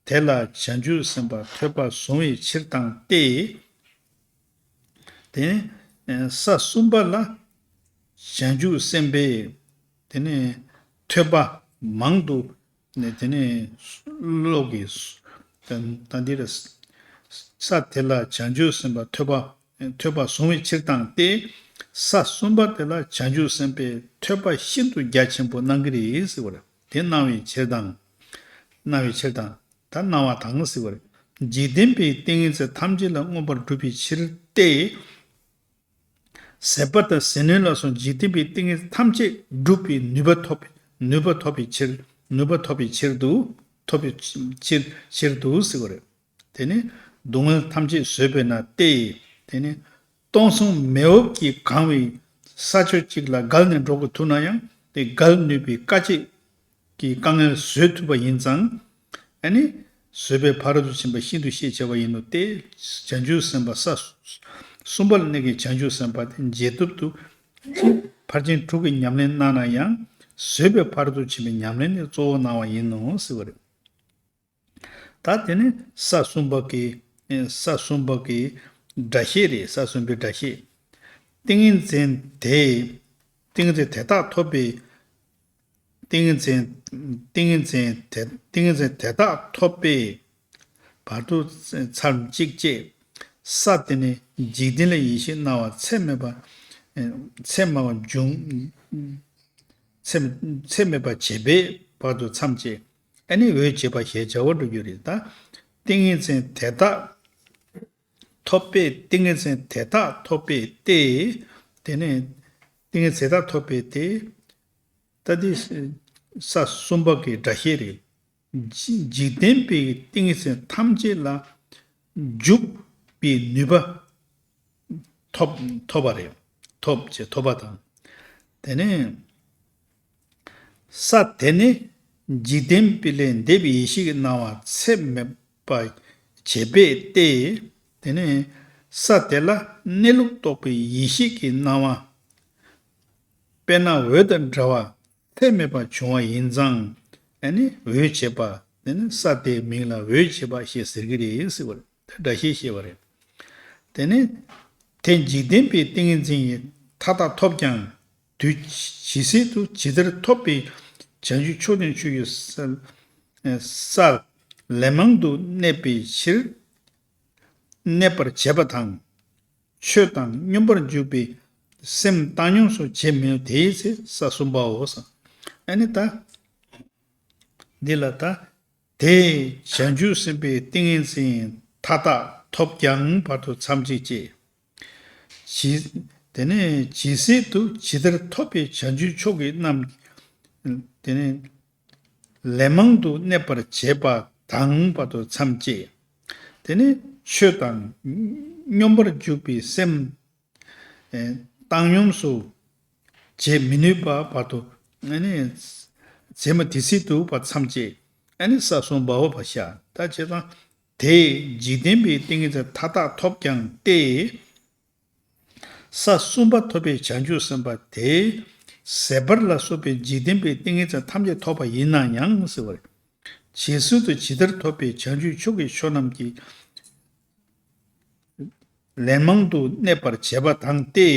དེ་ལ་བྱང་ཆུབ་སེམས་དཔའ་ཐོས་པ་བཟུང་བའི་ཕྱིར་དང་སྟེ། དེ་ནས་ས་གསུམ་པ་ལ་བྱང་ཆུབ་སེམས་དཔའི་དེ་ནས་ཐོས་པ་མང་དུ་ནས་དེ་ནས་བློ་གིས་ད་ད་འདི་ལ་ས་དེ་ལ་བྱང་ཆུབ་སེམས་དཔའ་ཐོས་པ་ཐོས་པ་བཟུང་བའི་ཕྱིར་དང་སྟེ། ས་གསུམ་པ་དེ་ལ་བྱང་ཆུབ་སེམས་དཔའི་ཐོས་པ་ཤིན་ཏུ་རྒྱ་ཆེན་པོ་གནང་གི་རེད་ཟེར་བ་རེད། དེ་གནང་བའི་ཕྱིར་དང་། གནང་བའི་ཕྱིར་དང་། ད་གནང་བ་དང་ཟེར་བ་རེད། འཇིག་རྟེན་པའི་ཏིང་ངེ་འཛིན་ཐམས་ཅད་ལ་མངོན་པར་སྒྲུབ་པའི་ཕྱིར་ཏེ། ཟད་པ་དང་ཟིལ་གནོན་ལ་སོགས་འཇིག་རྟེན་པའི་ཏིང་ངེ་འཛིན་ཐམས་ཅད་སྒྲུབ་པའི་ནུས་པ་ཐོབ་པའི་ནུས་པ་ཐོབ་པའི་ཕྱིར་ནུས་པ་ཐོབ་པའི་ཕྱིར་དུ་ཐོབ་པའི་ཕྱིར་ཕྱིར་དུ་ཟེར་བ་རེད། དེ་ནི་སྡུག་བསྔལ་ཐམས་ཅད་བཟོད་པས་ན་སྟེ། དེ་ནི་སྟོང་གསུམ་མེ་འོབས་ཀྱིས་གང་བའི་ས་ཕྱོགས་གཅིག་ལ་བརྒལ་ནས་འགྲོ་དགོས་ཐུག་ན་ཡང་དེ་བརྒལ་ནུས་པའི་དཀའ་སྤྱད་ཀྱི་དཀའ་ངལ་བཟོད་ཐུབ་པ་ཡིན་ཙང་། ཨ་ནི། བཟོད་པའི་ཕ་རོལ་ཏུ་ཕྱིན་པ་ཤིན་ཏུ་ཤས་ཆེ་བ་ཡིན་ནོ་སྟེ། བྱང་ཆུབ་སེམས་དཔའ་ས་གསུམ་པ་ལ་གནས་ཀྱི་བྱང་ཆུབ་སེམས་དཔའ་དེ་འཇལ་ཐབས་དུ་ ཕར་ཕྱིན་དྲུག་གི་ཉམས་ལེན་གནང་ན་ཡང་བཟོད་པའི་ཕ་རོལ་ཏུ་ཕྱིན་པའི་ཉམས་ལེན་ནི་གཙོ་བོ་གནང་བ་ཡིན་ནོ་ཟེར་བ་རེད། ད་དེ་ནི་ས་གསུམ་པ་གི། ས་གསུམ་པ་གི་སྒྲ་བཤད་རེད། ས་གསུམ་པའི་སྒྲ་བཤད། ཏིང་ངེ་འཛིན་དེ། ཏིང་ངེ་འཛིན་དེ་དག་ཐོབ་པའི། ཏིང་ངེ་འཛིན། ཏིང་ངེ་འཛིན་དེ། ཏིང་ངེ་འཛིན་དེ་དག་ཐོབ་པའི་བར་དུ་མཚམས་གཅིག་བཅད། ས་དེ་ནི་འཇིག་རྟེན་ལ་ཡིད་ཆེས་གནང་བ་ཚད་མེད་པ། ཚད་མེད་པ་འབྱུང་། ཚད་ཚད་མེད་པ་བྱེད་པའི་བར་དུ་མཚམས་བཅད། ཨ་ནི་འོད་བྱེད་པ་ཞེས་བྱ་བ་འགྲོ་རྒྱུ་རེད། ད་ཏིང་ངེ་འཛིན་དེ་དག་ཐོབ་པས། ཏིང་ངེ་འཛིན་དེ་དག་ཐོབ་པས་ཏེ། དེ་ནས་ཏིང་ངེ་འཛིན་དེ་དག་ཐོབ་པས་ཏེ། ད་འདི་ས་གསུམ་པ་གི་སྒྲ་བཤད་རེད། འཇིག་འཇིག་རྟེན་པའི་ཏིང་ངེ་འཛིན་ཐམས་ཅད་ལ་འཇུག་པའི་ནུས་པ་ཐོབ་ཐོབ་པ་རེད། ཐོབ་ཅེས་ཐོབ་པ་དང་། དེ་ནས་ས་དེ་ནི་འཇིག་རྟེན་པའི་ལས་འདས་པའི་ཡེ་ཤེས་ཀྱི་སྣང་བ་ཚད་མེད་པ་བྱེད་པས་ཏེ། དེ་ནས་ས་དེ་ལ་གནས་ལུགས་རྟོགས་པའི་ཡེ་ཤེས་ཀྱི་སྣང་བ། དཔེར་ན་འོད་དང་འདྲ་བ་ཚད་མེད་པ་བྱུང་བ་ཡིན་ཙང་། ཨ་ནི་འོད་བྱེད་པ། དེ་ནི་ས་དེའི་མིང་ལ་འོད་བྱེད་པ་ཞེས་ཟེར་གྱི་རེད་ཟེར་བ་རེད། སྒྲ་བཤད་བཤད་པ་རེད། དེ་ནི་དེ་འཇིག་རྟེན་པའི་ཏིང་ངེ་འཛིན་ཡིན། མཐའ་དག་ཐོབ་ཀྱང་དུས་ཇི་སྲིད་དུ་ཇི་ལྟར་ཐོབ་པའི་བྱང་ཆུབ་མཆོག་དང་ཆོས་ཀྱི་ས་ས་ལན་མང་དུ་གནས་པའི་ཕྱིར། གནས་པར་བྱེད་པ་དང་། ཆོས་དང་སྙོམས་པར་འཇུག་པའི་སེམས་བཏང་སྙོམས་སུ་བྱེད་མི་ནུས་དེའི་ཚེ་ས་གསུམ་པའོ། ཨ་ནི་ད་འདི་ལ་ད་དེས་བྱང་ཆུབ་སེམས་དཔའི་ཏིང་ངེ་འཛིན་མཐའ་དག་ཐོབ་ཀྱང་བར་དུ་མཚམས་གཅིག་བཅད། ཇི་དེ་ནས་ཇི་སྲིད་དུ་ཇི་ལྟར་ཐོབ་པའི་བྱང་ཆུབ་མཆོག་གི་རྣམས། དེ་ནས་ལན་མང་དུ་གནས་པར་བྱེད་པ་དང་བར་དུ་མཚམས་བཅད། དེ་ནས་ཆོས་དང་སྙོམས་པར་འཇུག་པའི་སེམས་བཏང་སྙོམས་སུ་བྱེད་མི་ནུས་པ་བར་དུ། ཨ་ནི་མཚམས་དེ་སྲིད་དུ་བར་མཚམས་བཅད། ཨ་ནི་ས་གསུམ་པའོ་བ་ཤ། ད་བྱས་ཙང་དེས་འཇིག་རྟེན་པའི་ཏིང་ངེ་འཛིན་མཐའ་དག་ཐོབ་ཀྱང་སྟེ། ས་གསུམ་པ་ཐོབ་པའི་བྱང་ཆུབ་སེམས་དཔའ་དེས་ཟད་པར་ལ་སོགས་པའི་འཇིག་རྟེན་པའི་ཏིང་ངེ་འཛིན་ཐམས་ཅད་ཐོབ་པ་ཡིན་ན་ཡང་ཟེར་བ་རེད། ཇི་སྲིད་དུ་ཇི་ལྟར་ཐོབ་པའི་བྱང་ཆུབ་མཆོག་གི་ཆོས་རྣམས་ཀྱི་ལན་མང་དུ་གནས་པར་བྱེད་པ་དང་སྟེ།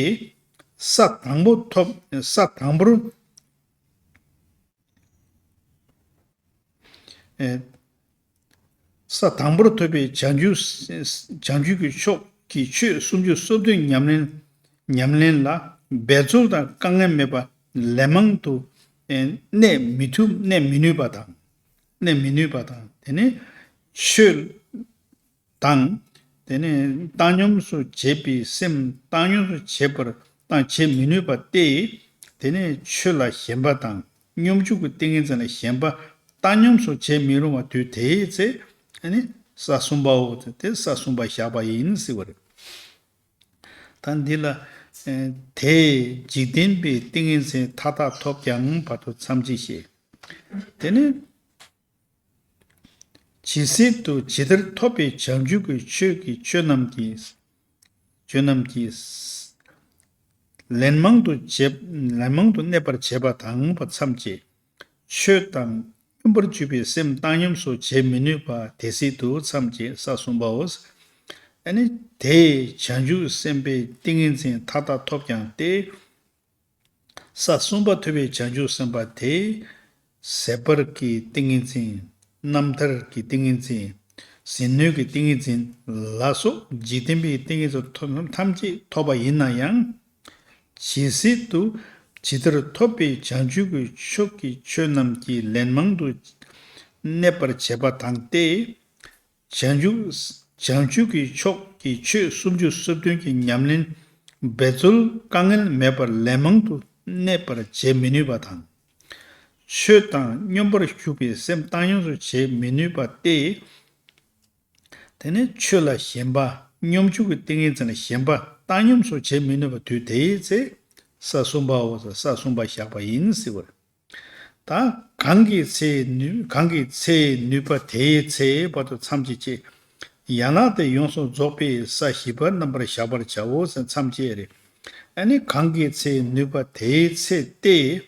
ས་དང་པོ་ཐོབ། ས་དང་པོར། ས་དང་པོར་ཐོབ་པའི་བྱང་ཆུབ། བྱང་ཆུབ་ཀྱི་ཕྱོགས་ཀྱི་ཆོས་སུམ་ཅུ་སོ་བདུན་ཉམས་ལེན། ཉམས་ལེན་ལ་འབད་རྩོལ་དང་དཀའ་ངལ་མེད་པར་ལན་མང་དུ་གནས་མི་ཐུབ། གནས་མི་ནུས་པ་དང་། གནས་མི་ནུས་པ་དང་། དེ་ནས་ཆོས་དང་། དེ་ནས་བཏང་སྙོམས་སུ་བྱེད་པའི་སེམས་བཏང་སྙོམས་སུ་བྱེད་པར་བཏང་བྱེད་མི་ནུས་པ་སྟེ། དེ་ནས་ཆོས་ལ་ཞེན་པ་དང་སྙོམས་འཇུག་གི་ཏིང་ངེ་འཛིན་ལ་ཞེན་པ་བཏང་སྙོམས་སུ་བྱེད་མི་རུང་བ་དུས་དེའི་ཚེ། ཨ་ནི་ས་གསུམ་པའོ། དེ་ས་གསུམ་པ་བཞག་པ་ཡིན་ཟེར་བ་རེད། ད་འདི་ལ། ཨེ། དེས་འཇིག་རྟེན་པའི་ཏིང་ངེ་འཛིན་མཐའ་དག་ཐོབ་ཀྱང་བར་དུ་མཚམས་གཅིག་བཅད། དེ་ནས་ཇི་སྲིད་དུ་ཇི་ལྟར་ཐོབ་པའི་བྱང་ཆུབ་ཀྱི་ཆོས་ཀྱི་ཆོས་རྣམས་ཀྱི། ཆོས་རྣམས་ཀྱི་ལན་མང་དུ་བྱེད། ལན་མང་དུ་གནས་པར་བྱེད་པ་དང་བར་མཚམས་བཅད། ཆོས་དང་སྙོམས་པར་འཇུག་པའི་སེམས་བཏང་སྙོམས་སུ་བྱེད་མི་ནུས་པ་དེ་སྲིད་དུ་མཚམས་བཅད། ས་གསུམ་པའོ། ཨ་ནི་དེས་བྱང་ཆུབ་སེམས་དཔའི་ཏིང་ངེ་འཛིན་མཐའ་དག་ཐོབ་ཀྱང་སྟེ། ས་གསུམ་པ་ཐོབ་པའི་བྱང་ཆུབ་སེམས་དཔའ་དེས་ཟད་པར་གྱི་ཏིང་ངེ་འཛིན། རྣམ་ཐར་གྱི་ཏིང་ངེ་འཛིན། ཟིལ་གནོན་གྱི་ཏིང་ངེ་འཛིན་ལ་སོགས་འཇིག་རྟེན་པའི་ཏིང་ངེ་འཛིན་ཐམས་ཅད་ཐོབ་པ་ཡིན་ན་ཡང་། ཇི་སྲིད་དུ་ཇི་ལྟར་ཐོབ་པའི་བྱང་ཆུབ་ཀྱི་ཕྱོགས་ཀྱི་ཆོས་རྣམས་ཀྱི་ལན་མང་དུ་གནས་པར་བྱེད་པ་དང་སྟེ། བྱང་ཆུབ། བྱང་ཆུབ་ཀྱི་ཕྱོགས་ཀྱི་ཆོས་སུམ་ཅུ་སོ་བདུན་གྱི་ཉམས་ལེན་འབད་རྩོལ་དཀའ་ངལ་མེད་པར་ལན་མང་དུ་གནས་པར་བྱེད་མི་ནུས་པ་དང་། ཆོས་དང་སྙོམས་པར་ཞུགས་པའི་སེམས་བཏང་སྙོམས་སུ་བྱེད་མི་ནུས་པ་སྟེ། དེ་ནས་ཆོས་ལ་ཞེན་པ། སྙོམས་འཇུག་གི་ཏིང་ངེ་འཛིན་ལ་ཞེན་པ་བཏང་སྙོམས་སུ་བྱེད་མི་ནུས་པ་དུས་དེའི་ཚེ། ས་གསུམ་པའོ། ས་གསུམ་པ་བཞག་པ་ཡིན་ཟེར་བ་རེད། ད་གང་གི་ཚེ་ནུས། གང་གི་ཚེ་ནུས་པ་དེའི་ཚེ་བར་དུ་མཚམས་གཅིག་བཅད། ཡན་ལག་དེ་ཡོངས་སུ་རྫོགས་པའི་ས་བཞི་པ་རྣམ་པར་བཞག་པར་བྱའོ་ཟེར་མཚམས་བཅད་རེད། ཨ་ནི་གང་གི་ཚེ་ནུས་པ་དེའི་ཚེ་སྟེ།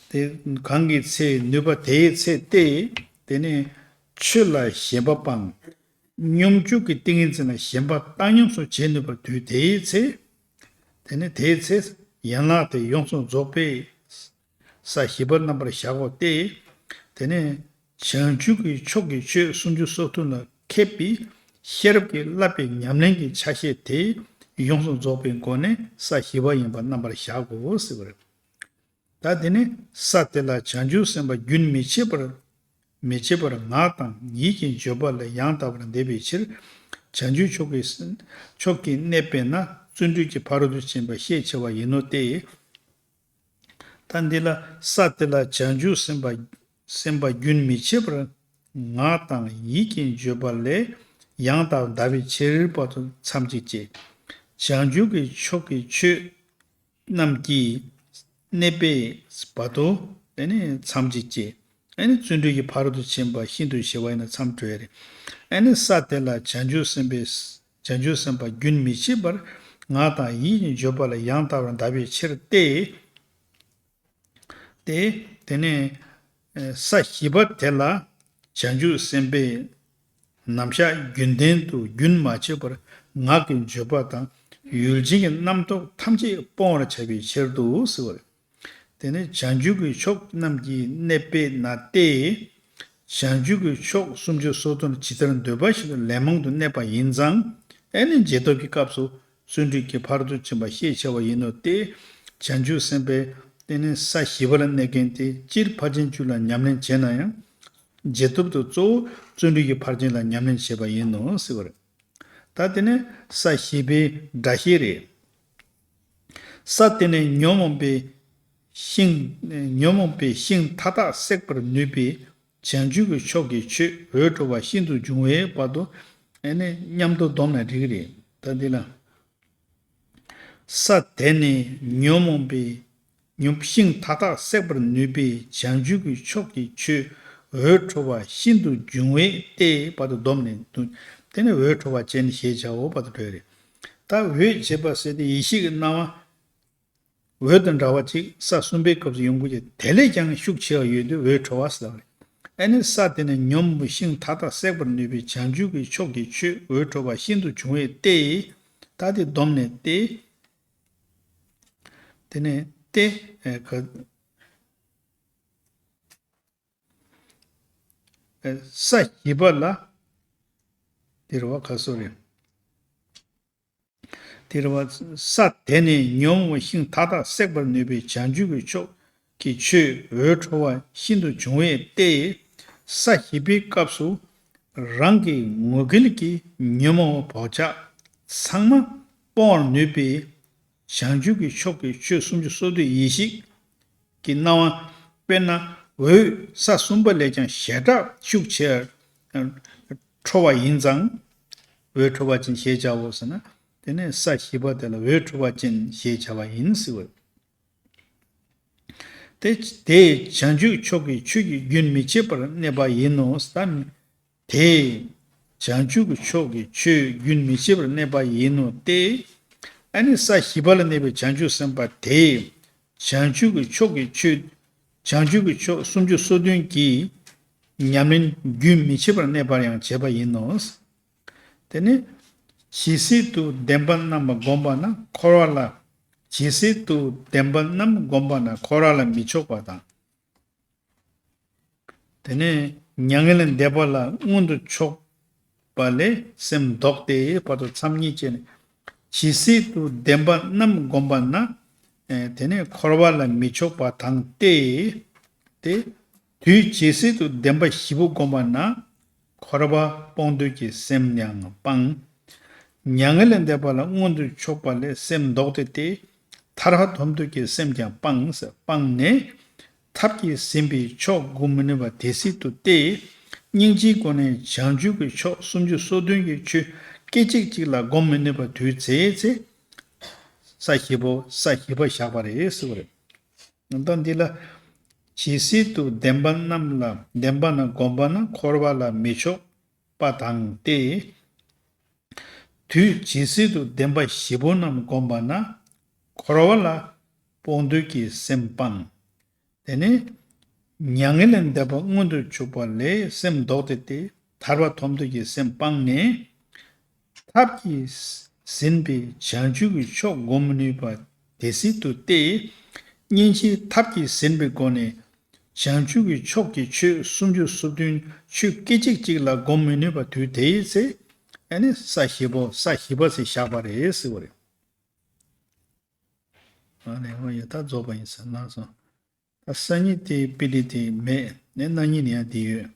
དེ་གང་གི་ཚེ་ནུས་པ་དེའི་ཚེ་སྟེ། དེ་ནི་ཆོས་ལ་ཞེན་པ་སྤངས། སྙོམས་འཇུག་གི་ཏིང་ངེ་འཛིན་ལ་ཞེན་པ་བཏང་སྙོམས་སུ་བྱེད་ནུས་པ་དུས་དེའི་ཚེ། དེ་ནི་དེའི་ཚེ་ཡན་ལག་དེ་ཡོངས་སུ་རྫོགས་པའི་ས་བཞི་པ་རྣམ་པར་བཞག་གོ་སྟེ། དེ་ནི་བྱང་ཆུབ་ཀྱི་ཕྱོགས་ཀྱི་ཆོས་སུམ་ཅུ་སོ་བདུན་ལ་མཁས་པའི་ཤེས་རབ་ཀྱིས་བསླབ་པའི་ཉམས་ལེན་གྱི་ཆ་ཤས་དེ་ཡོངས་སུ་རྫོགས་པའི་སྒོ་ནས་ས་བཞི་པ་ཡིན་པ་རྣམ་པར་བཞག་གོ་ཟེར་བ་རེད། ད་དེ་ནི་ས་དེ་ལ་བྱང་ཆུབ་སེམས་དཔའ་རྒྱུན་མི་འཆད་པར་མི་འཆད་པར་ངག་དང་ཡིད་ཀྱི་བརྗོད་པ་ལས་ཡང་དག་པར་འདས་པའི་ཕྱིར། བྱང་ཆུབ་མཆོག་གི་མཆོག་གི་གནས་པས་ན་བརྩོན་འགྲུས་ཀྱི་ཕ་རོལ་ཏུ་ཕྱིན་པ་ཤས་ཆེ་བ་ཡིན་ནོ་སྟེ། ད་འདི་ལ་ས་དེ་ལ་བྱང་ཆུབ་སེམས་དཔའ་སེམས་དཔའ་རྒྱུན་མི་འཆད་པར་ངག་དང་ཡིད་ཀྱི་བརྗོད་པ་ལས་ཡང་དག་འདའ་བའི་ཕྱིར་བར་དུ་མཚམས་གཅིག་བཅད། བྱང་ཆུབ་ཀྱི་ཕྱོགས་ཀྱི་ཆོས་རྣམས་ཀྱི་གནས་པས་བར་དུ་དེ་ནི་མཚམས་གཅིག་བཅད། ཨ་ནི་བརྩོན་འགྲུས་ཀྱི་ཕ་རོལ་ཏུ་ཕྱིན་པ་ཤིན་ཏུ་ཞི་བ་ཡིན་ན་མཚམས་གྲོལ་རེད། ཨ་ནི་ས་དེ་ལ་བྱང་ཆུབ་སེམས་དཔའི་བྱང་ཆུབ་སེམས་དཔའ་རྒྱུན་མི་འཆད་པར་ངག་དང་ཡིད་ཀྱི་བརྗོད་པ་ལ་ཡང་དག་པར་འདའ་བའི་ཕྱིར་ཏེ། ཏེ། དེ་ནས་ས་བཞི་པ་དེ་ལ་བྱང་ཆུབ་སེམས་དཔའི་རྣམ་གཞག་རྒྱུན་ལྡན་དུ་རྒྱུན་མ་ཆད་པར་ངག་གི་བརྗོད་པ་དང་ཡུལ་ཅན་གྱི་རྣམ་རྟོག་ཐམས་ཅད་སྤོང་བར་བྱ་བའི་ཕྱིར་དུ་ཟེར་བ་རེད། དེ་ནི་བྱང་ཆུབ་ཀྱི་ཕྱོགས་རྣམས་ཀྱི་གནས་པས་ན་སྟེ། བྱང་ཆུབ་ཀྱི་ཕྱོགས་སུམ་ཅུ་སོ་བདུན་ཇི་ལྟར་འདོད་པ་བཞིན་དུ་ལན་མང་དུ་གནས་པ་ཡིན་ཙང་། ཨེ་ནི་རྗེས་ཐོབ་ཀྱི་སྐབས་སུ་བརྩོན་འགྲུས་ཀྱི་ཕ་རོལ་ཏུ་ཕྱིན་པ་ཤས་ཆེ་བ་ཡིན་ནོ་སྟེ། བྱང་ཆུབ་སེམས་དཔའི་དེ་ནི་ས་བཞི་པ་ལ་གནས་མཁན་དེ་སྤྱིར་ཕར་ཕྱིན་བཅུ་ལ་ཉམས་ལེན་བྱས་ན་ཡང་། རྗེས་ཐོབ་ཏུ་གཙོ་བོ་བརྩོན་འགྲུས་ཀྱི་ཕར་ཕྱིན་ལ་ཉམས་ལེན་བྱེད་པ་ཡིན་ནོ་ཟེར་བ་རེད། ད་དེ་ནི་ས་བཞི་པའི་སྒྲ་བཤད་རེད། ས་དེ་ནི་ཉོན་མོངས་པའི་ཤིང་ཉོན་མོངས་པའི་ཤིང་མཐའ་དག་བསྲེག་པར་ནུས་པའི་བྱང་ཆུབ་ཀྱི་ཕྱོགས་ཀྱི་ཆོས་འོད་འཕྲོ་བ་ཤིན་ཏུ་འབྱུང་བའི་བར་དུ་ཨེ་ནི་མཉམ་དུ་བསྡོམས་ནས་འགྲིག་གི་རེད། ད་འདི་ལ། ས་དེ་ནི་ཉོན་མོངས་པའི་ཉོན་ཤིང་མཐའ་དག་བསྲེག་པར་ནུས་པའི་བྱང་ཆུབ་ཀྱི་ཕྱོགས་ཀྱི་ཆོས་འོད་འཕྲོ་བ་ཤིན་ཏུ་འབྱུང་བའི་ལྟེ་བར་དུ་བསྡོམས་ནས་འདུག་དེ་ནི་འོད་འཕྲོ་བ་ཅན་ཞེས་བྱའོ་བར་དུ་འགྲོ་ཡི་རེད། ད་འོད་ཅེས་པ་ཟེར་དེ་ཡེ་ཤེས་ཀྱི་སྣང་བ། འོད་དང་འདྲ་བ་ཅིག་ས་གསུམ་པའི་སྐབས་སུ་ཡོང་གི་ཅིག་དེ་ལས་ཀྱང་ཤུགས་ཆེ་བ་ཡོད་དུས་འོད་འཕྲོ་བ་ཟེར་བ་རེད། ཨ་ནི་ས་དེ་ནི་ཉོན་མོངས་པའི་ཤིང་མཐའ་དག་བསྲེག་པར་ནུས་པའི་བྱང་ཆུབ་ཀྱི་ཕྱོགས་ཀྱི་ཆོས་འོད་འཕྲོ་བ་ཤིན་ཏུ་འབྱུང་བའི་ལྟེ། ད་དེ་བསྡོམས་ནས་ལྟེ། དེ་ནས་ལྟེ། ཨེ་ག་ཨེ་ས་བཞི་པ་ལ་དེ་རེད་བ་ག་སོ་རེད། དེ་རེད་བ། ས་དེ་ནི་ཉོན་མོངས་ཤིང་མཐའ་དག་བསྲེག་པར་ནུས་པའི་བྱང་ཆུབ་ཀྱི་ཕྱོགས་ཀྱི་ཆོས་འོད་འཕྲོ་བ་ཤིན་ཏུ་འབྱུང་བའི་ལྟེ། ས་བཞི་པའི་སྐབས་སུ་རང་གི་ངོས་འགལ་གྱི་ཉོན་མོངས་པ་བག་ཆགས་ཚང་མ་སྤོང་བར་ནུས་པའི་བྱང་ཆུབ་ཀྱི་ཕྱོགས་ཀྱི་ཆོས་སུམ་ཅུ་སོ་བདུན་ཡེ་ཤེས་ཀྱི་སྣང་བ། དཔེར་ན་འོད་ས་གསུམ་པ་ལས་ཀྱང་ཞེ་དྲག་ཤུགས་ཆེར་འཕྲོ་བ་ཡིན་ཙང་། འོད་འཕྲོ་བ་ཅན་ཞེས་བྱའོ་ཟེར་ན། དེ་ནས་ས་བཞི་པ་དེ་ལ་འོད་འཕྲོ་བ་ཅན་ཞེས་བྱ་བ་ཡིན་ཟེར་བ། དེ་དེས་བྱང་ཆུབ་ཕྱོགས་ཀྱི་ཆོས་ཀྱི་རྒྱུན་མི་འཆད་པར་གནས་པ་ཡིན་ནོ། ད་དེས་བྱང་ཆུབ་ཀྱི་ཕྱོགས་ཀྱི་ཆོས་རྒྱུན་མི་འཆད་པར་གནས་པ་ཡིན་ནོ་སྟེ། ཨ་ནི་ས་བཞི་པ་ལ་གནས་པའི་བྱང་ཆུབ་སེམས་དཔའ་དེས་བྱང་ཆུབ་ཀྱི་ཕྱོགས་ཀྱི་ཆོས་བྱང་ཆུབ་ཀྱི་ཕྱོགས་སུམ་ཅུ་སོ་བདུན་གྱི་ཉམས་ལེན་རྒྱུན་མི་འཆད་པར་གནས་པར་ཡང་བྱེད་པ་ཡིན་ནོ། དེ་ནི་ཇི་སྲིད་དུ་བདེན་པ་རྣམས་ལ་བསྒོམས་པ་ན་འཁོར་བ་ལ། ཇི་སྲིད་དུ་བདེན་པ་རྣམས་བསྒོམས་པ་ན་འཁོར་བ་ལ་མི་ཕྱོགས་པ་དང་། དེ་ནས་མྱ་ངན་ལས་འདས་པ་ལ་མངོན་དུ་ཕྱོགས་པ་ལས་སེམས་ལྡོག་སྟེ་བར་དུ་མཚམས་གཉིས་བཅད་ནས། ཇི་སྲིད་དུ་བདེན་པ་རྣམས་བསྒོམས་པ་ན། ཨེ་དེ་ནས་འཁོར་བ་ལ་མི་ཕྱོགས་པ་དང་སྟེ། དེ་དུས་ཇི་སྲིད་དུ་བདེན་པ་བཞི་པོ་བསྒོམས་པ་ན། འཁོར་བ་སྤོང་འདོད་ཀྱི་སེམས་ཡང་སྤངས། མྱ་ངན་ལས་འདས་པ་ལ་མངོན་དུ་ཕྱོགས་པ་ལས་སེམས་ལྡོག་སྟེ་སྟེ། ཐར་པ་ཐོབ་འདོད་ཀྱི་སེམས་ཀྱང་སྤངས་སྤངས་ནས། ཐབས་ཀྱིས་ཟིན་པའི་ཕྱོགས་བསྒོམ་མི་ནུས་པ་དེ་སྲིད་དུ་སྟེ། སྙིང་རྗེའི་སྒོ་ནས་བྱང་ཆུབ་ཀྱི་ཕྱོགས་སུམ་ཅུ་སོ་བདུན་གྱི་ཆོས་སྐད་ཅིག་གཅིག་ལ་བསྒོམ་མི་ནུས་པ་དུས་ཚེ་ཚེ། ས་བཞི་པོ་ས་བཞི་པ་བཞག་པ་རེད་ཟེར་བ་རེད། ད་འདི་ལ། ཇི་སྲིད་དུ་བདེན་པ་རྣམས་ལ་བདེན་པ་རྣམས་བསྒོམས་པ་ན་འཁོར་བ་ལ་མི་ཕྱོགས་པ་དང་སྟེ། དུས་ཇི་སྲིད་དུ་བདེན་པ་བཞི་པོ་རྣམས་བསྒོམས་པ་ན། འཁོར་བ་ལ་སྤོང་འདོད་ཀྱི་སེམས་སྤངས། དེ་ནས་མྱ་ངན་ལས་འདས་པ་མངོན་དུ་ཕྱོགས་པ་ལས་སེམས་ལྡོག་སྟེ་སྟེ། ཐར་པ་ཐོབ་འདོད་ཀྱི་སེམས་སྤངས་ནས། ཐབས་ཀྱིས་ཟིན་པའི་བྱང་ཆུབ་ཀྱི་ཕྱོགས་བསྒོམ་མི་ནུས་པ་དེ་སྲིད་དུ་སྟེ། སྙིང་རྗེའི་ཐབས་ཀྱིས་ཟིན་པའི་སྒོ་ནས་བྱང་ཆུབ་ཀྱི་ཕྱོགས་ཀྱི་ཆོས་སུམ་ཅུ་སོ་བདུན་ཆོས་སྐད་ཅིག་གཅིག་ལ་བསྒོམ་མི་ནུས་པ་དུས་དེའི་ཚེ། ཨ་ནི་ས་བཞི་པོ་ས་བཞི་པ་ཟེར་བཞག་པ་རེད་ཟེར་བ་རེད། ཨ་ནི་འོ་ཡ་ད་རྫོགས་པ་ཡིན་ཟེར་གནང་སོང་། ད་སང་ཉིན་དེ་པི་ཌི་དེ་མེད་ནས་གནངས་ཉིན་ཡང་དེ་ཡོད།